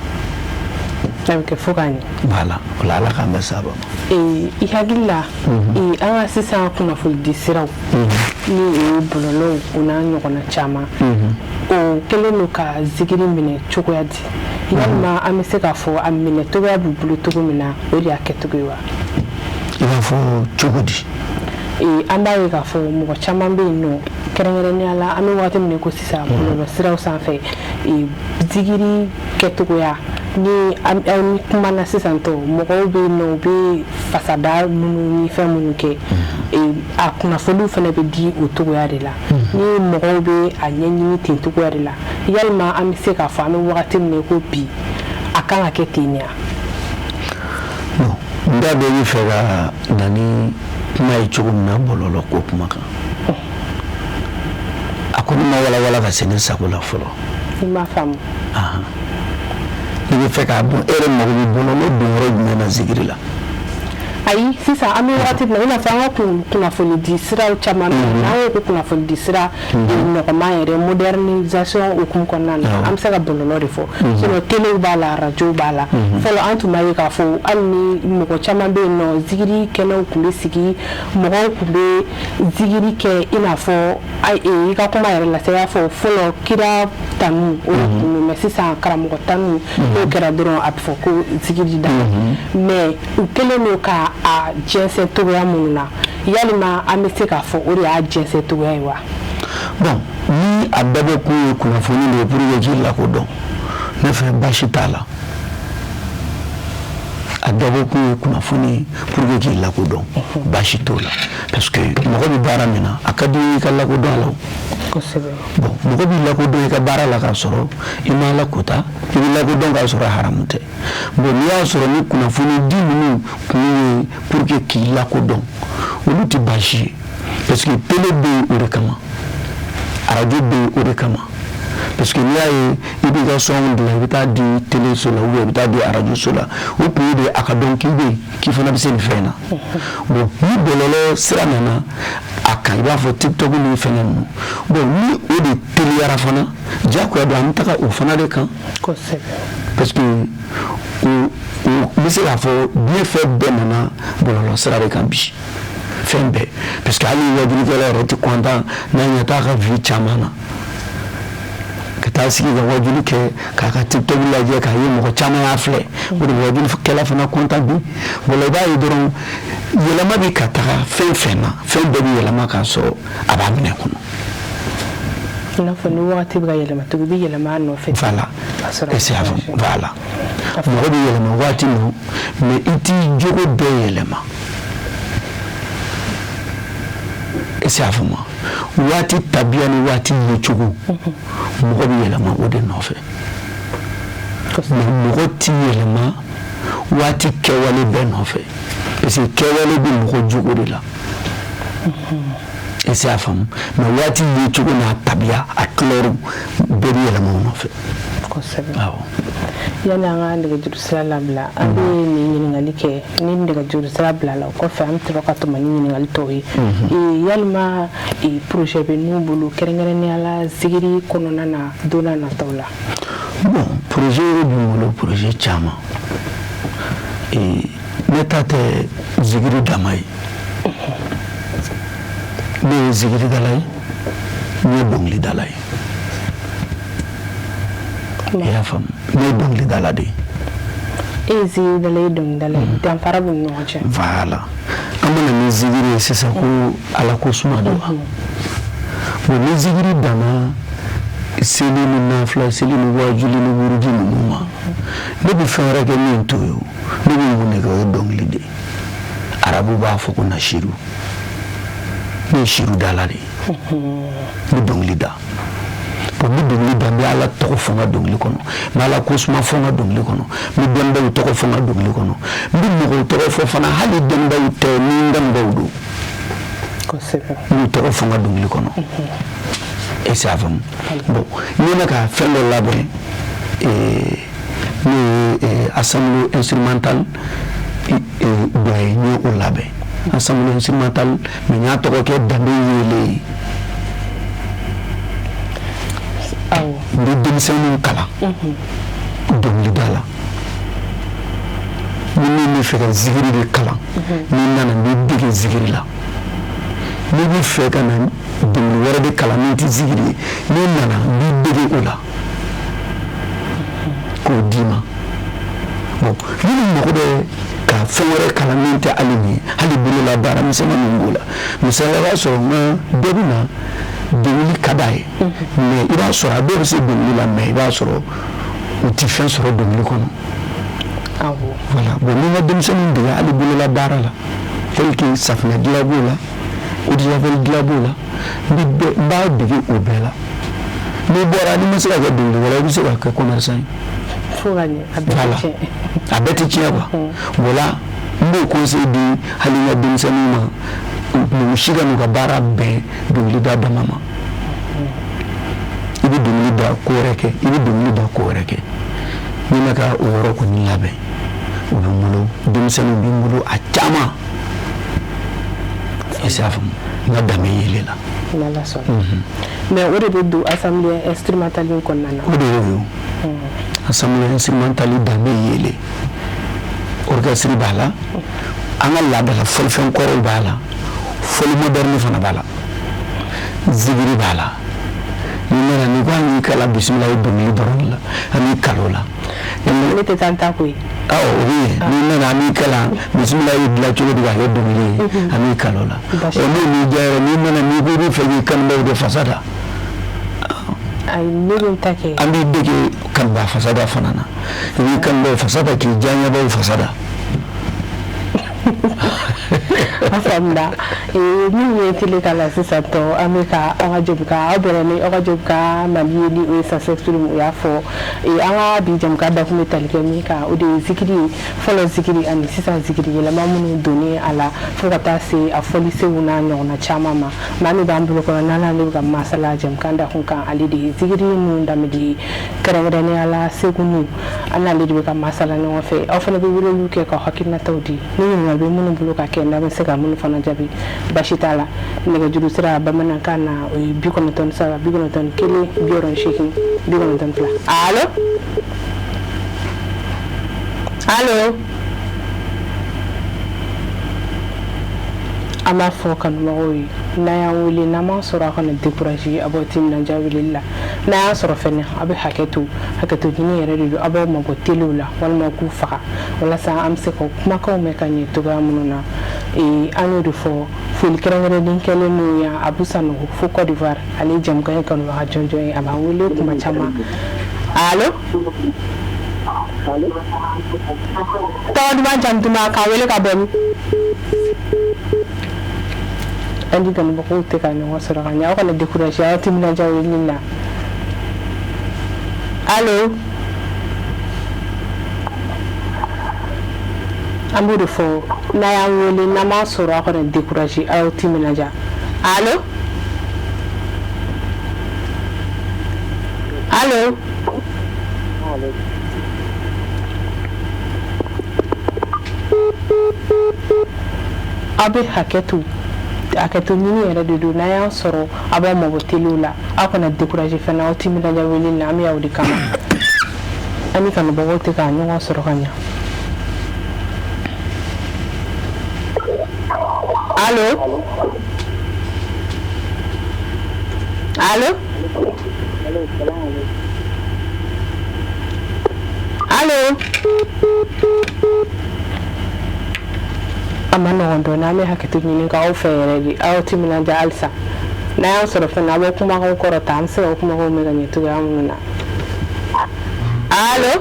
A bɛ kɛ fo k'a ɲɛ. Voilà. O la, Ala k'an bɛn sababa ma. I hakili la, an ka sisan kunnafoni di siraw, ni o ye bɔlɔlɔw, o n'a ɲɔgɔnna caman, o kɛlen don ka zikiri minɛ cogoya di? Yalima an bɛ se k'a fɔ a minɛ cogoya b'u bolo cogo min na, o de y'a kɛcogo ye wa? I b'a fɔ cogo di? An b'a ye k'a fɔ mɔgɔ caman bɛ yen nɔ, kɛrɛnkɛrɛnnenya la an bɛ waati min na ko sisan, bɔlɔlɔ siraw sanfɛ, zikiri kɛcogoya ni an kumana sisan tɔ, mɔgɔw bɛ yen nɔ, u bɛ fasada minnu ni fɛn minnu kɛ, a kunnafoniw fana bɛ di o cogoya de la, ni mɔgɔw bɛ a ɲɛɲini ten cogoya de la. Yalima an bɛ se k'a fɔ an bɛ wagati min na ko bi, a kan ka kɛ ten de wa? Bon, n t'a dɔn i bɛ fɛ ka na ni kuma ye cogo min na bɔlɔlɔ ko kuma kan. A kɔni ma walawala ka se ne sago la fɔlɔ. I m'a faamu. I bɛ fɛ k'a dɔn, e yɛrɛ mago bɛ bɔlɔlɔ don yɔrɔ jumɛn na zikiri la? Ayi, sisan an bɛ wagati min na, i n'a fɔ an ka kunnafoni di siraw caman bɛ yen. N'an ko ko kunnafoni di sira nɔgɔman yɛrɛ, modernisation hukumu kɔnɔna na, an bɛ se ka bɔlɔlɔ de fɔ. Sinon telew b'a la, radio b'a la. Fɔlɔ an tun b'a ye k'a fɔ hali ni mɔgɔ caman bɛ yen nɔ, zikiri kɛnɛw tun bɛ sigi, mɔgɔw tun bɛ zikiri kɛ. I n'a fɔ i ka kuma yɛrɛ la sa, i y'a fɔ fɔlɔ kira tanu o de tun don, mais sisan karamɔgɔ tanu n'o kɛra dɔrɔn, a bɛ fɔ ko zikiri da. Mais u kɛlen don ka a jɛnsɛn cogoya minnu na, yalima an bɛ se k'a fɔ o de y'a jɛnsɛn cogoya ye wa? Bon, ni a dabɔ kun ye kunnafoni de ye pour que k'i lakodɔn, ne fɛ baasi t'a la. A dabɔ kun ye kunnafoni ye pour que k'i lakodɔn, baasi t'o la, parce que mɔgɔ bɛ baara min na, a ka di i ka lakodɔn a la o. Bon, mɔgɔ b'i lakodɔn i ka baara la k'a sɔrɔ i ma Ala kota, i bɛ lakodɔn k'a sɔrɔ haramu tɛ. Bon, n'i y'a sɔrɔ ni kunnafoni di ninnu kun ye pour que k'i lakodɔn, olu tɛ baasi ye, parce que télé bɛ yen o de kama, arajo bɛ yen o de kama. Parce que n'i y'a ye i b'i ka son dilan, i bɛ taa di télé so la ou bien i bɛ taa di arajo so la, o kun ye de a ka dɔn k'i bɛ yen, k'i fana bɛ se nin fɛn in na. Bon, ni bɔlɔlɔ sira nana a kan, i b'a fɔ TikTok ni fɛngɛ ninnu, bon, ni o de teliyara fana, diyagoya don an bɛ taga o fana de kan. Parce que o n bɛ se k'a fɔ diɲɛ fɛn bɛɛ nana bɔlɔlɔ sira de kan bi, fɛn bɛɛ. Parce que hali wajulikɛla yɛrɛ tɛ content n'a ɲɛ t'a ka vie caman na, ka taa sigi ka wajuli kɛ k'a ka TikTok lajɛ k'a ye mɔgɔ caman y'a filɛ, o de bɛ wajulikɛla fana content bi. Voilà, i b'a ye dɔrɔn yɛlɛma bɛ ka taga fɛn fɛn na, fɛn bɛɛ bɛ yɛlɛma k'a sɔrɔ a b'a minɛ kɔnɔ. I n'a fɔ ni wagati bɛ ka yɛlɛma cogo, i bɛ yɛlɛma a nɔfɛ. Voilà, est-ce que voilà, mɔgɔ bɛ yɛlɛma waati min, mais i t'i jogo bɛɛ yɛlɛma. Est-ce que y'a faamu? Waati tabiya ni waati yecogo, mɔgɔ bɛ yɛlɛma o de nɔfɛ, mais mɔgɔ ti yɛlɛma waati kɛwale bɛɛ nɔfɛ, parce que kɛwale bɛ mɔgɔ jogo de la. Est-ce que y'a faamu? Mais waati yecogo n'a tabiya, a couleur bɛɛ bɛ yɛlɛma o nɔfɛ. Kosɛbɛ. Yanni an ka nɛgɛjuru sira labila, an bɛ nin ɲininkali kɛ. Ni nɛgɛjuru sira bilala, o kɔfɛ an bɛ sɔrɔ ka tɛmɛ ni ɲininkali tɔw ye. Yalima projet bɛ n'u bolo, kɛrɛnkɛrɛnnenya la zikiri kɔnɔna na, don n'a nataw la? Bon, projet bɛ n bolo, projet caman. Ne ta tɛ zikiri dama ye. Ne ye zikiridala ye, ne ye dɔnkilidala ye. I y'a faamu? Ne ye dɔnkilidala de ye. E ye zikiridala ye, dɔnkilidala ye, danfara b'u ni ɲɔgɔn cɛ? Voilà, an bɛna ni zikiri ye sisan ko Ala ko suma don wa. Bon, ni zikiri danna seli ni nafila seli ni wajuli ni wurudi ninnu ma, ne bɛ fɛn wɛrɛ kɛ min t'o ye o. Ne bɛ mun de kɛ? O ye dɔnkili de ye. Arabu b'a fɔ ko nasiru. Ne ye sirudala de ye, n bɛ dɔnkili da. Bon, n bɛ dɔnkili da, n bɛ Ala tɔgɔ fɔ n ka dɔnkili kɔnɔ, n bɛ Ala ko suma fɔ n ka dɔnkili kɔnɔ, n bɛ dɔnnibaw tɔgɔ fɔ n ka dɔnkili kɔnɔ, n bɛ mɔgɔw tɔgɔ fɔ fana, hali dɔnnibaw tɛ ni n kanubaw don, n b'u tɔgɔ fɔ n ka dɔnkili kɔnɔ. Est-ce que y'a faamu? Bon, n ye ka fɛn dɔ labɛn, n'o ye ensemble instrumental dɔ ye. N ye o labɛn, ensemble instrumental, mais n y'a tɔgɔ kɛ Danbe Yeelen ye. N bɛ denmisɛnninw kalan dɔnkilida la. Ni min bɛ fɛ ka zikiri de kalan, n'i nana, n b'i dege zikiri la. N'i bɛ fɛ ka na dɔnkili wɛrɛ de kalan min tɛ zikiri ye, n'i nana, n b'i dege o la k'o d'i ma. Bon, minnu mago bɛ ka fɛn wɛrɛ kalan min tɛ hali nin ye, hali bolola baara misɛnman min b'o la, misali la, i b'a sɔrɔ n ka dɔ bɛ na, dɔnkili ka d'a ye, mais i b'a sɔrɔ a dɔw bɛ se dɔnkili la, mais i b'a sɔrɔ u tɛ fɛn sɔrɔ dɔnkili kɔnɔ. Voilà. Bon, ni n ka denmisɛnninw dege hali bolola baara la, tel que safunɛ dilan b'o la, eau de javel dilan b'o la, n b'a dege o bɛɛ la. N'i bɔra, n'i ma se ka kɛ dɔnkilikɛla, i bɛ se ka kɛ commerçant ye. Voilà, a bɛɛ tɛ tiɲɛ quoi. Voilà, n b'o conseil di hali n ka denmisɛnninw ma, mɔgɔ si ka n'u ka baara bɛn dɔnkilida dama ma. I bɛ dɔnkili da, ko wɛrɛ kɛ, i bɛ dɔnkili da, ko wɛrɛ kɛ. Ni ma ka o yɔrɔ kɔni labɛn. O bɛ n bolo, denmisɛnninw bɛ n bolo, a caman. I y'a faamu, n ka danbe yelen la. N'Ala sɔnna. Mais o de bɛ don assemblée instrumentale in kɔnɔna na. O de y'o ye. Assemblée instrumentale danbe yelen, orchestre b'a la, an ka laadala fɔlifɛn kɔrɔw b'a la, fɔli moderne fana b'a la, zikiri b'a la. N'i nana, n'i ko an y'i kalan bisimila ye dɔnkili dɔrɔn de la, an b'i kalan o la. Ne tɛ taa n ta koyi. Awɔ, o bɛ yen. N'i nana, an b'i kalan bisimila ye dilan cogo di k'a kɛ dɔnkili ye, an b'i kalan o la. Ɔ, n'o m'i diya yɛrɛ, n'i nana, n'i ko i bɛ fɛ k'i kanubaaw de fasa da. Ayi, ne bɛ n ta kɛ. An b'i dege kanubaa fasa da fana na. I b'i kanubaaw fasa da, k'i diyaɲɛbaw fasa da. A faamuna. Min ye télé k'a la sisan tɔ, an bɛ ka aw ka jɛmukan, aw bɛnna ni aw ka jɛmukan Mali ye, ni o ye Ça s'exprime. O y'a fɔ, an ka bi jɛmukan dakun bɛ tali kɛ min kan, o de ye zikiri ye. Fɔlɔ zikiri ani sisan zikiri, yɛlɛma minnu donnen a la fo ka taa se a fɔlisenw n'a ɲɔgɔnna caman ma. Maa min b'an bolo kɔrɔ n'ale bɛ ka masala jɛmukan dakun kan, ale de ye zikiri ninnu daminɛ ye, kɛrɛnkɛrɛnnenya la Segu ninnu. An n'ale de bɛ ka masala ɲɔgɔn fɛ. Aw fana bɛ weleliw kɛ ka hakilinataw di, ni ɲininkali bɛ minnu bolo ka kɛ, n'an bɛ se ka minnu fana jaabi, basi t'a la. Nɛgɛjuru sira bamanankan na, o ye 93 91 68 92. Allo, allo. An b'a fɔ kanubagaw ye, n'a y'an wele, n'an m'an sɔrɔ, a kana décourager, a b'aw timinandiya weleli la. N'a y'a sɔrɔ fɛnɛ, a bɛ hakɛ to, hakɛto ɲini yɛrɛ de don. A b'aw mabɔ telew la walima k'u faga, walasa an bɛ se ka kumakanw mɛn ka ɲɛ cogoya minnu na. An y'o de fɔ. Foli kɛrɛnkɛrɛnnen kɛlen n'o yan, Abu Sanogo fo Côte d'Ivoire, ale ye jɛmukan in kanubaga jɔnjɔn ye, a b'an wele kuma caman. Allo, tɔgɔ duman, jamu duman, k'a wele ka bɔ min? An ni kanubagaw tɛ ka ɲɔgɔn sɔrɔ ka ɲɛ. Aw kana décourager, aw timinandiya weleli la. Allo, an b'o de fɔ, n'a y'an wele, n'an m'a sɔrɔ, aw kana décourager, aw timinandiya. Allo, allo. Aw bɛ hakɛ to, hakɛto ɲini yɛrɛ de don. N'a y'an sɔrɔ, aw b'aw mabɔ telew la. Aw kana décourager fɛnɛ, aw timinandiya weleli la. An bɛ y'aw de kama. An ni kanubagaw tɛ ka ɲɔgɔn sɔrɔ ka ɲɛ. Allo, allo, allo. A ma nɔgɔn dɔɔnin, an bɛ hakɛto ɲini k'aw fɛ yɛrɛ de. Aw timinandiya halisa. N'a y'an sɔrɔ fɛnɛ, aw bɛ kumakanw kɔrɔta, an bɛ se ka kumakanw mɛn ka ɲɛ cogoya minnu na. Allo,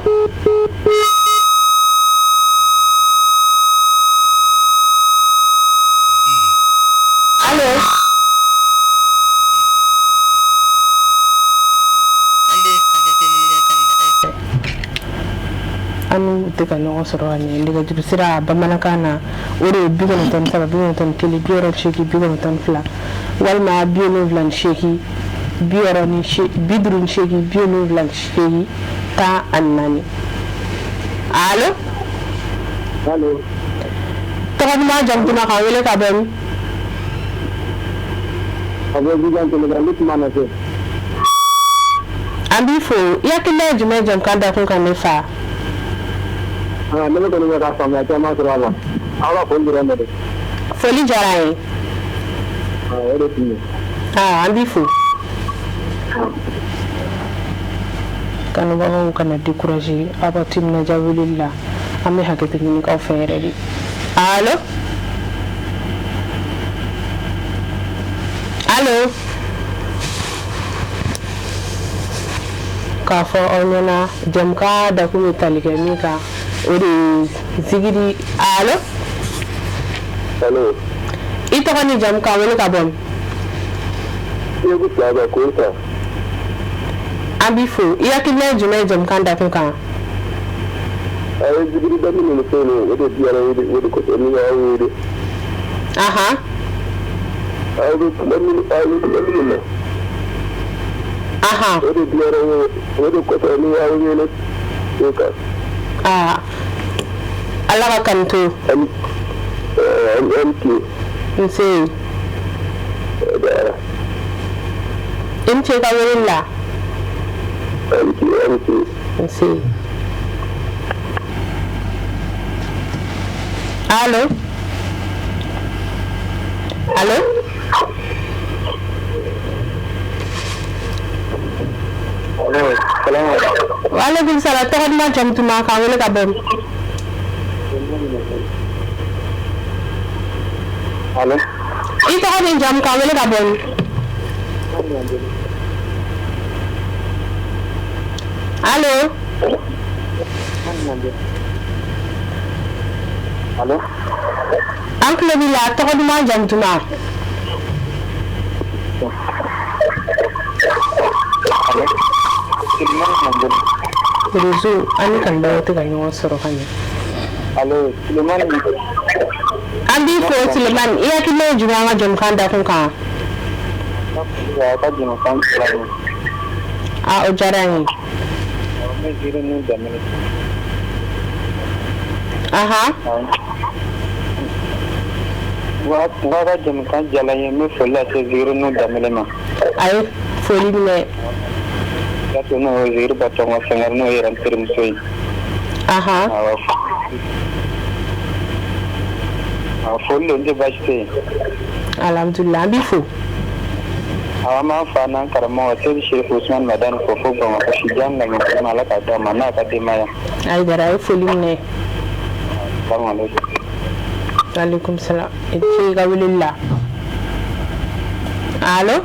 allo. An n'u tɛ ka ɲɔgɔn sɔrɔ ka ɲɛ. Nɛgɛjuru sira bamanankan na, o de ye 93 91 68 92, walima 78 58 78 14. Allo. Allo. Tɔgɔ duman, jamu duman, k'an wele ka bɔ min? A bɛ Abidjan Sénégal, ne tun b'a nɔfɛ. An b'i fo. I hakilina ye jumɛn ye jɛmukan dakun kan, ne fa? Ah, ne bɛ kɔni bɛ ka faamuya caman sɔrɔ a la. Aw ka foli dɔrɔn de don. Foli diyara an ye. Ah, o de tun don. Ah, an b'i fo. Kanubagaw kana décourager, aw b'aw timinandiya weleli la. An bɛ hakɛto ɲini k'aw fɛ yɛrɛ de. Allo, allo. K'a fɔ aw ɲɛna, jɛmukan dakun bɛ tali kɛ min kan, o de ye zikiri. Allo. Allo. I tɔgɔ ni jamu, k'an wele ka bɔ min? Segu Saba Koyita. An b'i fo. I hakilina ye jumɛn ye jɛmukan dakun kan? A ye zikiri daminɛ ni fɛn ninnu, o de diyara n ye, o de kosɔn ni y'aw wele. Aw bɛ kuma minnu, aw bɛ kuma minnu na. O de diyara n ye, o de kosɔn ni y'aw wele o kan. Aa. Ala ka kanu to. An ce. Nse. I ni ce i ka weleli la. An ce, an ce. Nse. Allo. Allo. Waaleykum salaam tɔgɔ duman jamu duman k'an wele ka bɔ min? Allo. I tɔgɔ ni jamu k'an wele ka bɔ min? Allo. Allo. An tulo b'i la tɔgɔ duman jamu duman. Réseau an ni kanubagaw tɛ ka ɲɔgɔn sɔrɔ ka ɲɛ. Allo Sulemani. An b'i fo Sulemani i hakilina ye jumɛn an ka jɛmukan dakun kan? A ka jɛmukan diyara n ye. A o diyara n ye. N bɛ Zeremi Danbɛlɛ. Ahan. N ka jɛmukan diyara n ye n bɛ foli lase Zeremi Danbɛlɛ ma. A ye foli minɛ. N'o ye Zeri Batɔgɔma Sangare n'o ye yɛrɛ terimuso ye. Ahan. Awɔ. Foli don n tɛ baasi tɛ yen. Alhamdulilah an b'i fo. Awɔ an b'an fa n'an karamɔgɔ Seyidi Serifu Usumani Madani fo fo Bamakɔ sijan lamɛn Ala k'a d'a ma n'a ka denbaya. Ayidara a ye foli minɛ. Salaamaaleykum. Waaleykum salaam. I ce i ka weleli la. Allo.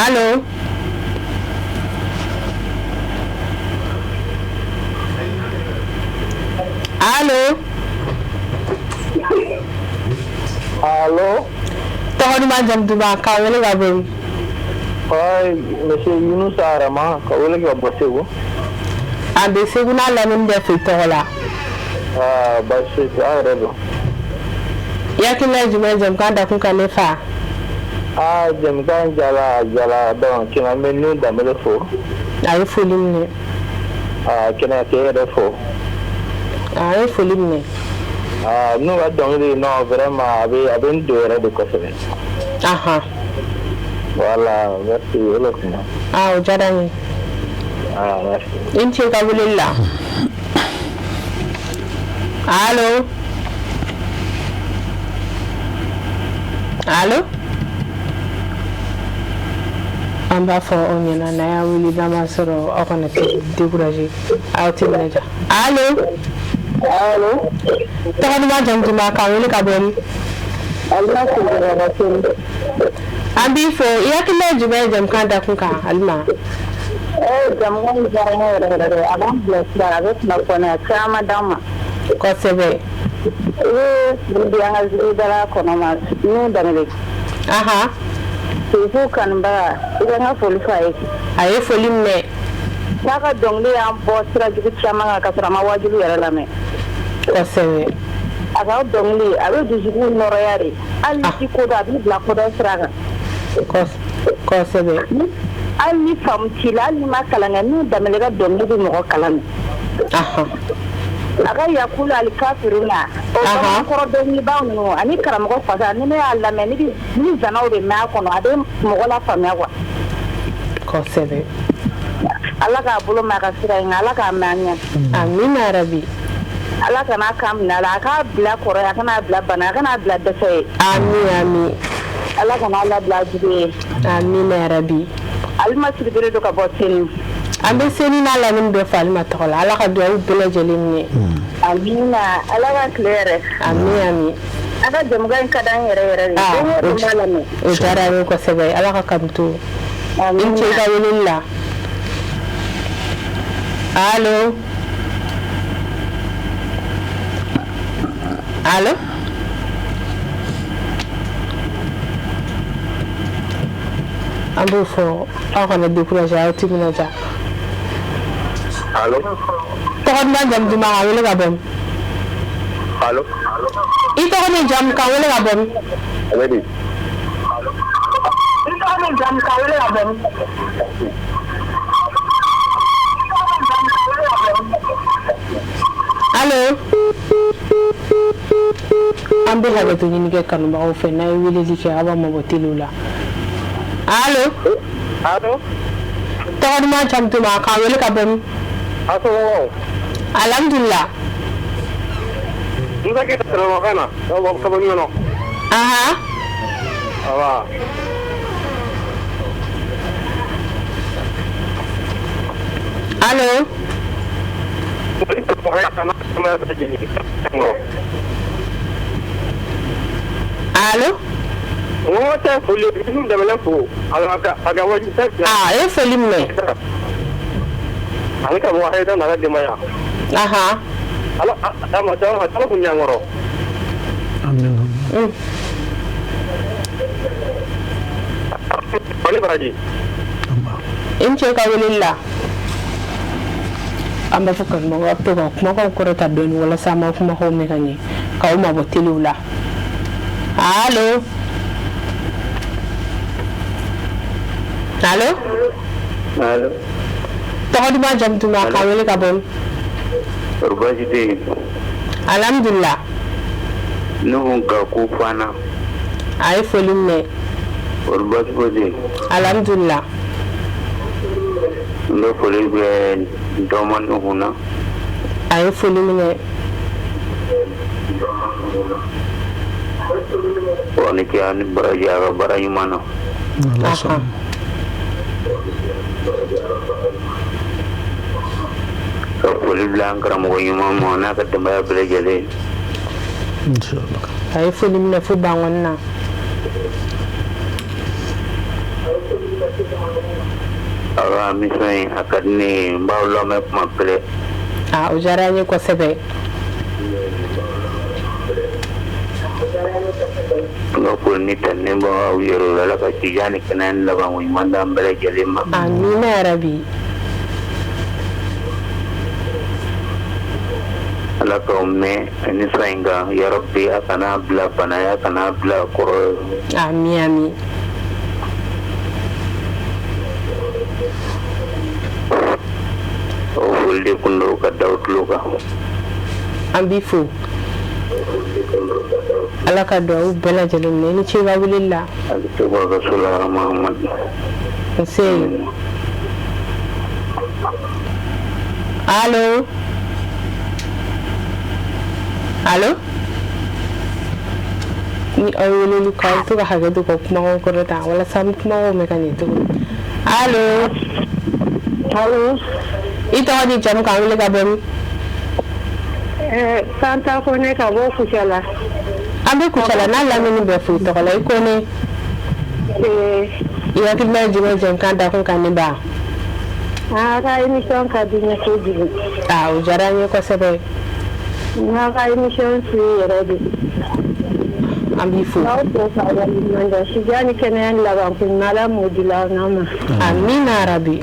Allo. Allo. Allo. Tɔgɔ duman jamu duman k'an wele ka bɔ min? Oui, monsieur Younoussa Arama ka wele ka bɔ Segu. An bɛ Segu n'a lamini bɛɛ fo i tɔgɔ la. Aa baasi foyi tɛ aw yɛrɛ dun? I hakilina ye jumɛn ye jɛmukan dakun kan ne fa? Aa jɛmukan diyara a diyara donc tiɲɛna n bɛ Nuhu Danbɛlɛ fo. A ye foli minɛ. Aa kɛnɛya k'e yɛrɛ fo. A ye foli minɛ. Aa n'u ka dɔnkili non vraiment a bɛ n don yɛrɛ de kosɛbɛ. Ahan. Voilà merci o de tun don. Aa o diyara n ye. Aa merci. I ni ce i ka weleli la. Allo. Allo. An b'a fɔ aw ɲɛna n'a y'a wele n'a m'a sɔrɔ aw kana décourager aw timinadiya. Allo. Allo. Tɔgɔ duman jamu duman k'an wele ka bɔ min? Alima Kulibali ka Senu. An b'i fo i hakilina ye jumɛn ye jɛmukan dakun kan Alima? Jɛmukan in diyara ne yɛrɛ yɛrɛ de a b'an bilasira a bɛ kunnafoniya caman d'an ma. Kosɛbɛ. I bɛ foli di an ka zikiridala kɔnɔ ma Nuhu Danbɛlɛ. Ahan. Serifu kanubaga i ka n ka foli f'a ye. A ye foli minɛ. K'a ka dɔnkili y'an bɔ sira jugu caman kan ka sɔrɔ a ma waajuli yɛrɛ lamɛn. Kosɛbɛ. A ka dɔnkili a bɛ dusukun nɔrɔya de hali ni ko dɔn a b'i bila kodɔn sira kan. Kosɛbɛ. Hali ni faamu t'i la hali n'i ma kalan kɛ Nuhu Danbɛlɛ ka dɔnkili bɛ mɔgɔ kalan de. A ka yakulu alikafiruna o bamanan kɔrɔ dɔnkilibaw ninnu ani karamɔgɔ fasa ni ne y'a lamɛn ni zanaw de mɛn a kɔnɔ a bɛ mɔgɔ lafaamuya quoi. Kosɛbɛ. Ala k'a bolo mɛn a ka sira in kan Ala k'a mɛn an ɲɛ. Amina yarabi. Ala kana kan minɛ a la a k'a bila kɔrɔ ye a kana bila bana a kana bila dɛsɛ ye. Ami ami. Ala kana labila jugu ye. Amina yarabi. Alima Sidibé don ka bɔ Senu. An bɛ Senu n'a lamini bɛɛ fo Alima tɔgɔ la Ala ka dugawu bɛɛ lajɛlen minɛ. Amina Ala ka tile yɛrɛ. Ami ami. A ka jɛmukan in ka d'an yɛrɛ yɛrɛ de. Don o don n b'a lamɛn. O diyara an ye kosɛbɛ Ala ka kanu to. I ni ce i ka weleli la. Allo. Allo. An b'o fɔ aw kana décourager aw timinadiya. Allo. Tɔgɔ duman jamu duman k'an wele ka bɔ min? Allo. I tɔgɔ ni jamu k'an wele ka bɔ min? Ale de. I tɔgɔ ni jamu k'an wele ka bɔ min? Allo, an bɛ hakɛto ɲini kɛ kanubagaw fɛ, n'a ye weleli kɛ, aw b'a mabɔ telew la. Allo? Allo? Tɔgɔ duman, jamu duman, k'an wele ka bɔ min? A somɔgɔw? Alhamdulillah. Musa Keyita Sɛnɛkɔkan na ka bɔ Ɲɔnɔ. Awa. Allo? Allo? N ko tɛ foli Yusufu Dɛmɛlɛ fo a ka wajibi. Ah, e foli minɛ. Ale ka mɔgɔ hayida n'a ka denbaya. Ala a ma ala kun ɲankɔrɔ. Amina. Ale baraji. I ni ce ka weleli la. An b'a fɔ kanubagaw, a bɛ to ka kumakanw kɔrɔta dɔɔni walasa an b'aw kumakanw mɛn ka ɲɛ, k'aw mabɔ telew la. Allo? Allo? Allo? Tɔgɔ duman, jamu duman, k'an wele ka bɔ min? Kɔri baasi tɛ yen? Alhamdulillah. Nuhu ka ko fana. A ye foli minɛ. Kɔri baasi foyi tɛ yen? Alhamdulillah. N bɛ foli kɛ dɔma Nuhu na. A ye foli minɛ. Wa ni ce ani baraji a ka baara ɲuman na. Ala sɔnna. Ka foli bila an karamɔgɔ ɲuman ma n'a ka denbaya bɛɛ lajɛlen. Inshallah. A ye foli minɛ fo Bankɔni na. Aw ka émission in a ka di ne ye, n b'aw lamɛn kuma bɛɛ. Ah, o diyara an ye kosɛbɛ. N ka foli ni tanuni b'aw yɛrɛ la, Ala ka sijan ni kɛnɛya ni labanko ɲuman d'an bɛɛ lajɛlen ma. Amina yarabi. Ala k'aw mɛn émission in kan yarabi, a kana bila bana ye, a kana bila kɔrɔ ye. Ami ami. O foli de kun don ka da aw tulo kan. An b'i fo. Ala ka duwawu bɛɛ lajɛlen minɛ. I ni ce i ka weleli la. A bɛ to ka so la Mahamadu. Nse. Allo? Allo? Ni aw ye weleli kɛ, aw bɛ to ka hakɛ to ka kumakanw kɔrɔta walasa an bɛ kumakanw mɛn ka ɲɛ cogo min. Allo? Allo? I tɔgɔ ni jamu, k'an wele ka bɔ min? Fanta Kone ka bɔ Kucala. An bɛ Kucala n'a lamini bɛɛ fo i tɔgɔ la. I Kone. I hakilina ye jumɛn jɛmukan dakun kan, ne ba? A ka émission ka di n ye kojugu. Ah, o diyara an ye kosɛbɛ. N b'aw ka émission suit yɛrɛ de. An b'i fo. K'aw fo k'aw waleɲuman dɔn. Sijan ni kɛnɛya ni labanko ɲuman, Ala m'o di aw ma. Amina yarabi.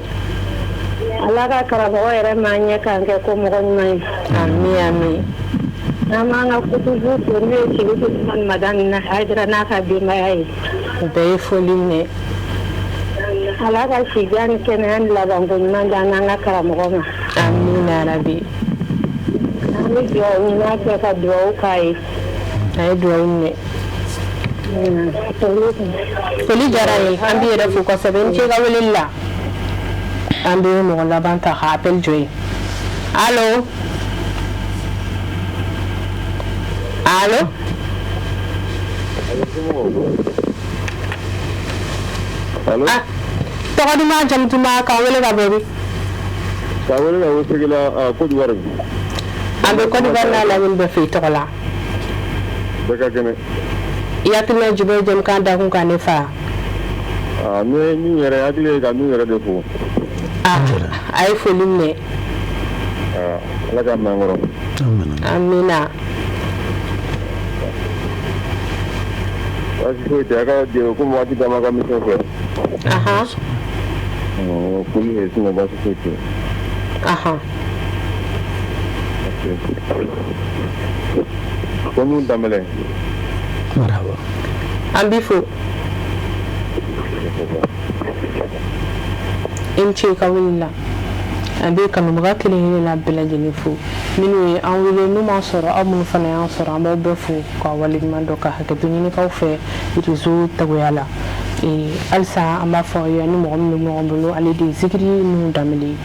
Ala ka karamɔgɔ yɛrɛ m'an ɲɛ k'an kɛ ko mɔgɔ ɲuman ye. Ami ami. An b'an ka kutubu fo, n'o ye Sirifu Usumani Madani Hayidara n'a ka denbaya ye. U bɛɛ ye foli minɛ. Ala ka sijan ni kɛnɛya ni labanko ɲuman d'an n'an ka karamɔgɔ ma. Amina yarabi. An bɛ dugawu ɲuman kɛ ka dugawu k'a ye. A ye dugawu minɛ. Foli diyara n ye. An b'i yɛrɛ fo kosɛbɛ. I ni ce i ka weleli la. An bɛ mɔgɔ laban ta ka appel jɔ yen. Allo? Allo? Allo? Ah, tɔgɔ duman, jamu duman, k'an wele ka bɔ min? K'a wele ka bɔ Segela, Côte d'Ivoire. An bɛ Côte d'Ivoire n'a lamini bɛɛ fo i tɔgɔ la. Bɛɛ ka kɛnɛ. I hakilina ye jumɛn ye jɛmukan dakun kan, ne fa? Ah, ne min yɛrɛ hakili ye ka min yɛrɛ de fo. Ah, a ye foli minɛ. Ah, Ala k'a mɛn an kɔrɔ. Amina. Baasi foyi tɛ, a ka komi waati d'an ma ka mission fɛ. Foli ye, sinon baasi foyi tɛ. Ko Nuhu Danbɛlɛ. Marhaba. An b'i fo. I ni ce i ka wuli la. An bɛ kanubaga kelen kelenna bɛɛ lajɛlen fo, minnu ye an wele, n'u m'an sɔrɔ, aw minnu fana y'an sɔrɔ, an b'aw bɛɛ fo ka waleɲuman dɔn, ka hakɛto ɲinikaw fɛ réseau tagoya la. Halisa an b'a fɔ aw ye, ni mɔgɔ min bɛ ɲɔgɔn bolo, ale de ye Zikiri Nuhu Danbele.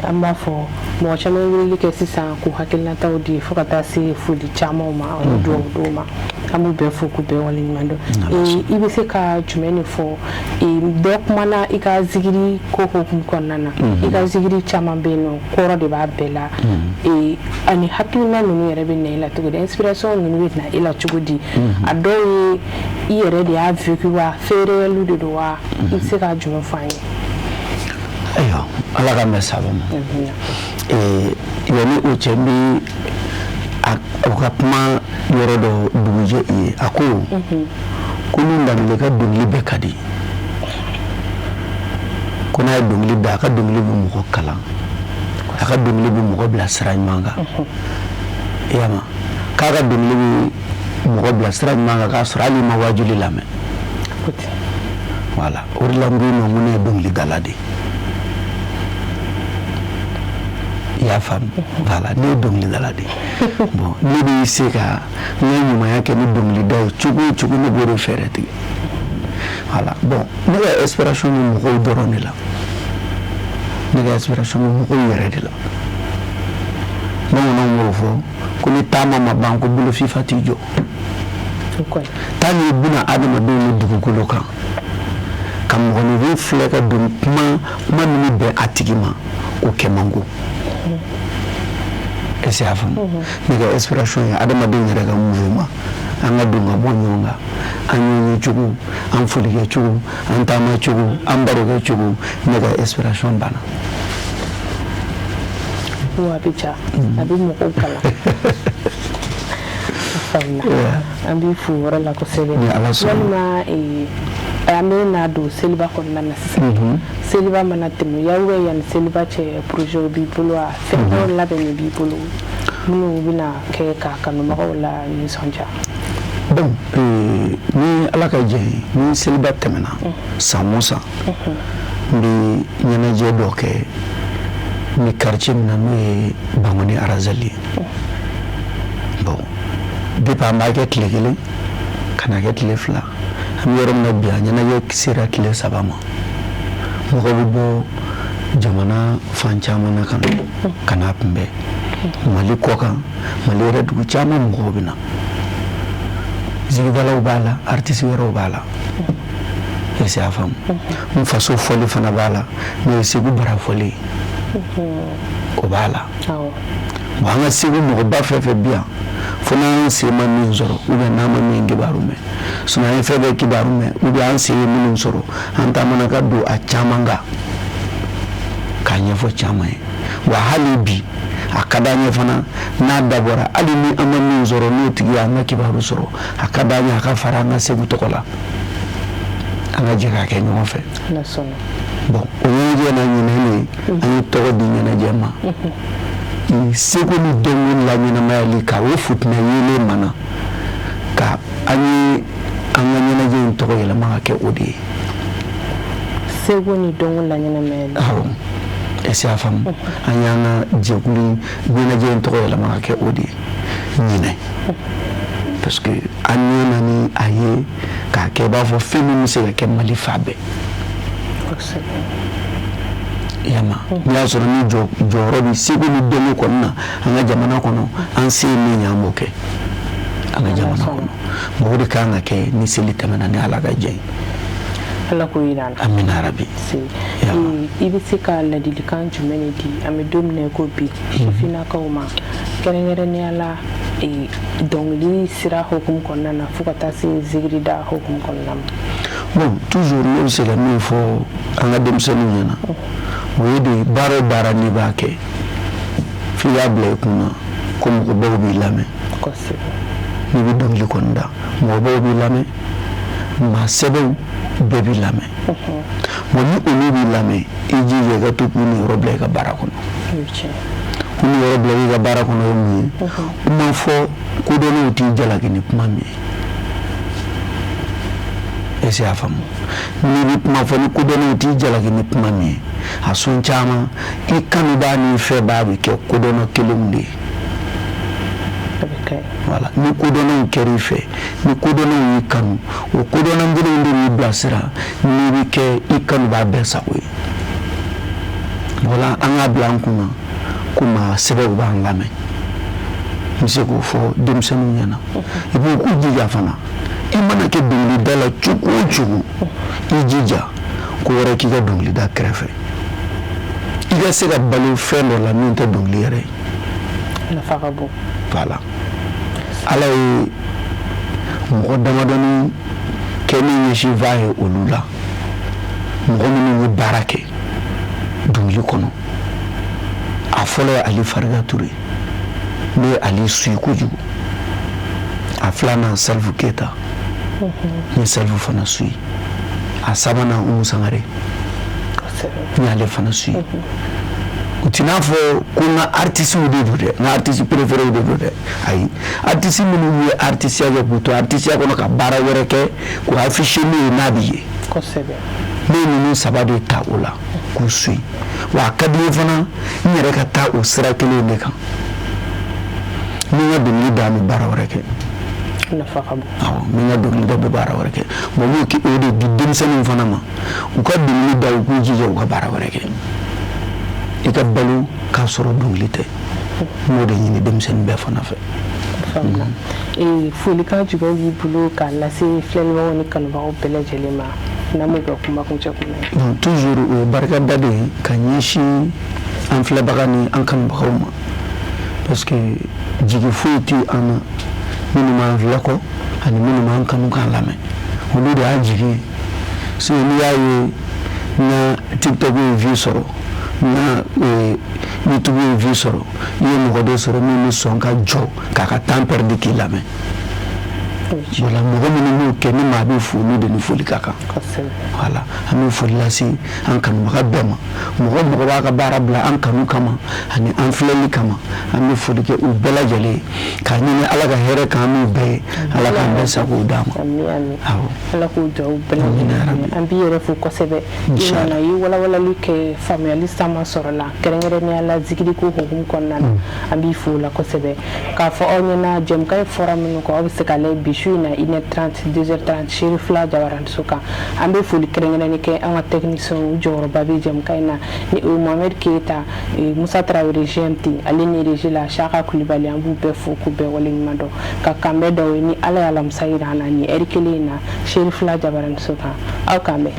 An b'a fɔ mɔgɔ caman ye weleli kɛ sisan k'u hakilinataw di, fo ka taa se foli camanw ma ani dugawu dɔw ma. An b'u bɛɛ fo k'u bɛɛ waleɲuman dɔn. I bɛ se ka jumɛn de fɔ? Dɔ kumana i ka zikiri ko hokumu kɔnɔna na. I ka zikiri caman bɛ yen nɔ, kɔrɔ de b'a bɛɛ la. Ani hakilina ninnu yɛrɛ bɛ na i la cogo di? Inspiration ninnu bɛ na i la cogo di? A dɔw ye i yɛrɛ de y'a vécu wa, fait réel de don wa? I bɛ se ka jumɛn fɔ an ye? Ayiwa, Ala ka mɛn saba ma. Yanni o cɛ, n bɛ o ka kuma yɔrɔ dɔ dugujɛ i ye. A ko ko ni Danbele ka dɔnkili bɛɛ ka di, ko n'a ye dɔnkili da, a ka dɔnkili bɛ mɔgɔ kalan, a ka dɔnkili bɛ mɔgɔ bila sira ɲuman kan. I y'a mɛn, k'a ka dɔnkili bɛ mɔgɔ bila sira ɲuman kan k'a sɔrɔ hali i ma wajuli lamɛn. Voilà, o de la n ko i ma ko ne ye dɔnkilidala de ye. I y'a faamu? Voilà, ne ye dɔnkilidala de ye. Bon, ne bɛ se ka n ka ɲumanya kɛ ni dɔnkilida ye cogo o cogo, ne b'o de fɛɛrɛ tigɛ. Voilà, bon, ne ka inspiration bɛ mɔgɔw dɔrɔn de la. Ne ka inspiration bɛ mɔgɔw yɛrɛ de la. Bamananw b'o fɔ ko ni taama ma ban, ko bolo fifa t'i jɔ. Taa ni buna adamadenw ni dugukolo kan, ka mɔgɔninfin filɛ ka don kuma kuma min bɛ bɛn a tigi ma, o kɛ man go. Est-ce que y'a faamu? Ne ka inspiration ye adamadenw yɛrɛ ka mouvement, an ka don ka bɔ ɲɔgɔn kan, an ɲɔgɔn cogo, an folikɛ cogo, an taama cogo, an barokɛ cogo. Ne ka inspiration banna. Wa a bɛ ja, a bɛ mɔgɔw kalan. Faamuya, an b'i fo o yɔrɔ la kosɛbɛ. Walima an bɛ n'a don seliba kɔnɔna na sisan. Seliba mana tɛmɛ, yaw yanni seliba cɛ, projet b'i bolo wa, fɛn dɔw labɛnnen b'i bolo minnu bɛna kɛ ka kanubagaw la nisɔndiya? Bon, ni Ala ka jɛ ye, ni seliba tɛmɛna, san o san n bɛ ɲɛnajɛ dɔ kɛ ni quartier min na, n'o ye Bankoni Arazali ye. Bon, depuis an b'a kɛ tile 1 ka na kɛ tile 2, an bɛ yɔrɔ min na bi, a ɲɛnajɛ sera tile 3 ma. Mɔgɔ bɛ bɔ jamana fan caman na ka na kunbɛn, Mali kɔ kan, Mali yɛrɛ dugu caman mɔgɔw bɛ na. Zikidalaw b'a la, artiste wɛrɛw b'a la. Est-ce que y'a faamu? N faso fɔli fana b'a la, n'o ye Segu bara fɔli ye, o b'a la. Bon, an ka Segu mɔgɔba fɛn fɛn bi yan, fo n'an sen ma min sɔrɔ ou bien n'an ma min kibaru mɛn. Sinon an ye fɛn fɛn kibaru mɛn ou bien an sen ye minnu sɔrɔ, an taamana ka don a caman kan k'a ɲɛfɔ caman ye. Wa hali bi a ka d'an ye fana, n'a dabɔra, hali ni an ma min sɔrɔ, n'o tigi y'an ka kibaru sɔrɔ, a ka d'an ye a ka fara an ka Segu tɔgɔ la, an ka jɛ k'a kɛ ɲɔgɔn fɛ. Bon, o ɲɛnajɛ na ɲinɛ de, an ye tɔgɔ di ɲɛnajɛ ma seko ni dɔnko la ɲɛnamayali ka o futinɛ yeelen mana ka an ye an ka ɲɛnajɛ in tɔgɔ yɛlɛma ka kɛ o de ye. Seko ni dɔnko la ɲɛnamayali. Awɔ, est-ce que y'a faamu? An y'an ka jɛkulu ɲɛnajɛ in tɔgɔ yɛlɛma ka kɛ o de ye ɲinɛ, parce que an ɲɛ na ni a ye k'a kɛ i b'a fɔ fɛn min bɛ se ka kɛ Mali fan bɛɛ. I y'a mɛn, n'i y'a sɔrɔ ni jɔyɔrɔ bɛ seko ni dɔnko kɔni na an ka jamana kɔnɔ, an se ye min ye, an b'o kɛ an ka jamana kɔnɔ. Bon, o de kan ka kɛ ni seli tɛmɛna, ni Ala ka jɛ ye. Ala k'o yira an na. Amina yarabi. I bɛ se ka ladilikan jumɛn de di, an bɛ don min na i ko bi, sifinnakaw ma, kɛrɛnkɛrɛnnenya la dɔnkili sira hukumu kɔnɔna na, fo ka taa se zikirida hukumu kɔnɔna ma? Bon, toujours ne bɛ se ka min fɔ an ka denmisɛnninw ɲɛna, o ye de, baara o baara n'i b'a kɛ, f'i k'a bila i kun na ko mɔgɔbaw b'i lamɛn. N'i bɛ dɔnkili kɔni da, mɔgɔbaw b'i lamɛn, maa sɛbɛw bɛɛ b'i lamɛn. Bon, ni olu b'i lamɛn, i jija i ka to k'u niyɔrɔ bila i ka baara kɔnɔ. K'u niyɔrɔ bila i ka baara kɔnɔ ye mun ye? Kuma fɔ kodɔnnaw t'i jalaki ni kuma min ye. Est-ce y'a faamu? N'i bɛ kuma fɔ ni kodɔnnaw t'i jalaki ni kuma min ye, a sɔn caman i kanubaa n'i fɛbaa bɛ kɛ kodɔnna kelenw de ye. Voilà, ni kodɔnnaw kɛr'i fɛ, ni kodɔnnaw y'i kanu, o kodɔnna kelenw de b'i bilasira n'i bɛ kɛ i kanubaa bɛɛ sago ye. Voilà, an k'a bila an kunna ko maa sɛbɛw b'an lamɛn. N bɛ se k'o fɔ denmisɛnninw ɲɛna. I b'u k'u jija fana. I mana kɛ dɔnkilida la cogo o cogo, i jija ko wɛrɛ k'i ka dɔnkilida kɛrɛfɛ. I ka se ka balo fɛn dɔ la min tɛ dɔnkili yɛrɛ ye. Nafa ka bon. Voilà. Ala ye mɔgɔ damadɔni kɛ min ɲɛsin va ye olu la. Mɔgɔ minnu ye baara kɛ dɔnkili kɔnɔ. A fɔlɔ ye Ali Fariga Ture. Ne ye Ali suit kojugu. A filanan Salifu Keyita. N ye Salifu fana suit. A sabanan Umu Sangare. N y'ale fana suit. U t'i n'a fɔ ko n ka artisiw de don dɛ, n ka artiste préféré de don dɛ. Ayi, artiste minnu ye artisiya kɛ k'u to artisiya kɔnɔ ka baara wɛrɛ kɛ k'u afficher n'u ye n'a bɛ ye. Ne ye ninnu saba de ta o la k'u suit. Wa a ka di n ye fana n yɛrɛ ka taa o sira kelen de kan. Ni n ka dɔnkili da, n bɛ baara wɛrɛ kɛ. Nafa ka bon. Awɔ, n bɛ n ka dɔnkili da, n bɛ baara wɛrɛ kɛ. Bon, n b'o o de di denmisɛnninw fana ma. U ka dɔnkili da, u k'u jija u ka baara wɛrɛ kɛ. I ka balo k'a sɔrɔ dɔnkili tɛ. N b'o de ɲini denmisɛnnin bɛɛ fana fɛ. Faamuna. Folikan jumɛn b'i bolo k'a lase filɛlibagaw ni kanubagaw bɛɛ lajɛlen ma n'an b'o kɛ kuma kuncɛ kuma ye? Bon, toujours o ye barikada de ye ka ɲɛsin an filɛbaga ni an kanubagaw ma, parce que jigi foyi tɛ an na minnu b'an filɛ kɔ ani minnu b'an kanu k'an lamɛn, olu de y'an jigi ye. Sinon n'i y'a ye n ka TikTok ye vue sɔrɔ, n ka YouTube ye vue sɔrɔ, i ye mɔgɔ dɔ sɔrɔ min bɛ sɔn ka jɔ k'a ka temps perdu k'i lamɛn. Voilà, mɔgɔ minnu b'o kɛ, ni maa bɛ fo, olu de ni foli ka kan. Voilà, an bɛ foli lase an kanubaga bɛɛ ma. Mɔgɔ mɔgɔ b'a ka baara bila an kanu kama ani an filɛli kama, an bɛ foli kɛ u bɛɛ lajɛlen ye k'a ɲini Ala ka hɛrɛ k'an n'u bɛɛ ye, Ala k'an bɛɛ sago d'an ma. Awɔ. Ala k'u dugawu bɛɛ lajɛlen. An b'i yɛrɛ fo kosɛbɛ. I nana i ye walawalali kɛ, faamuyali caman sɔrɔ la, kɛrɛnkɛrɛnnenya la zikiri ko hukumu kɔnɔna na. An b'i fo o la kosɛbɛ. K'a fɔ aw ɲɛna, jɛmukan in fɔra minnu kɔ, aw bɛ se k'a lajɛ bi su in na 1h30, 2h30, Seri fila jabaraninso kan. An bɛ foli kɛrɛnkɛrɛnnen kɛ an ka technicien, u jɔyɔrɔba bɛ jɛmukan in na, ni o ye Mohamed Keyita, Musa Tarawele GMT, ale ni régie la Saka Kulibali. An b'u bɛɛ fo k'u bɛɛ waleɲuman dɔn ka kanbɛn d'aw ye ni Ala ye alamisa jira an na nin heure kelen in na, Seri fila jabaraninso kan. Aw k'an bɛn.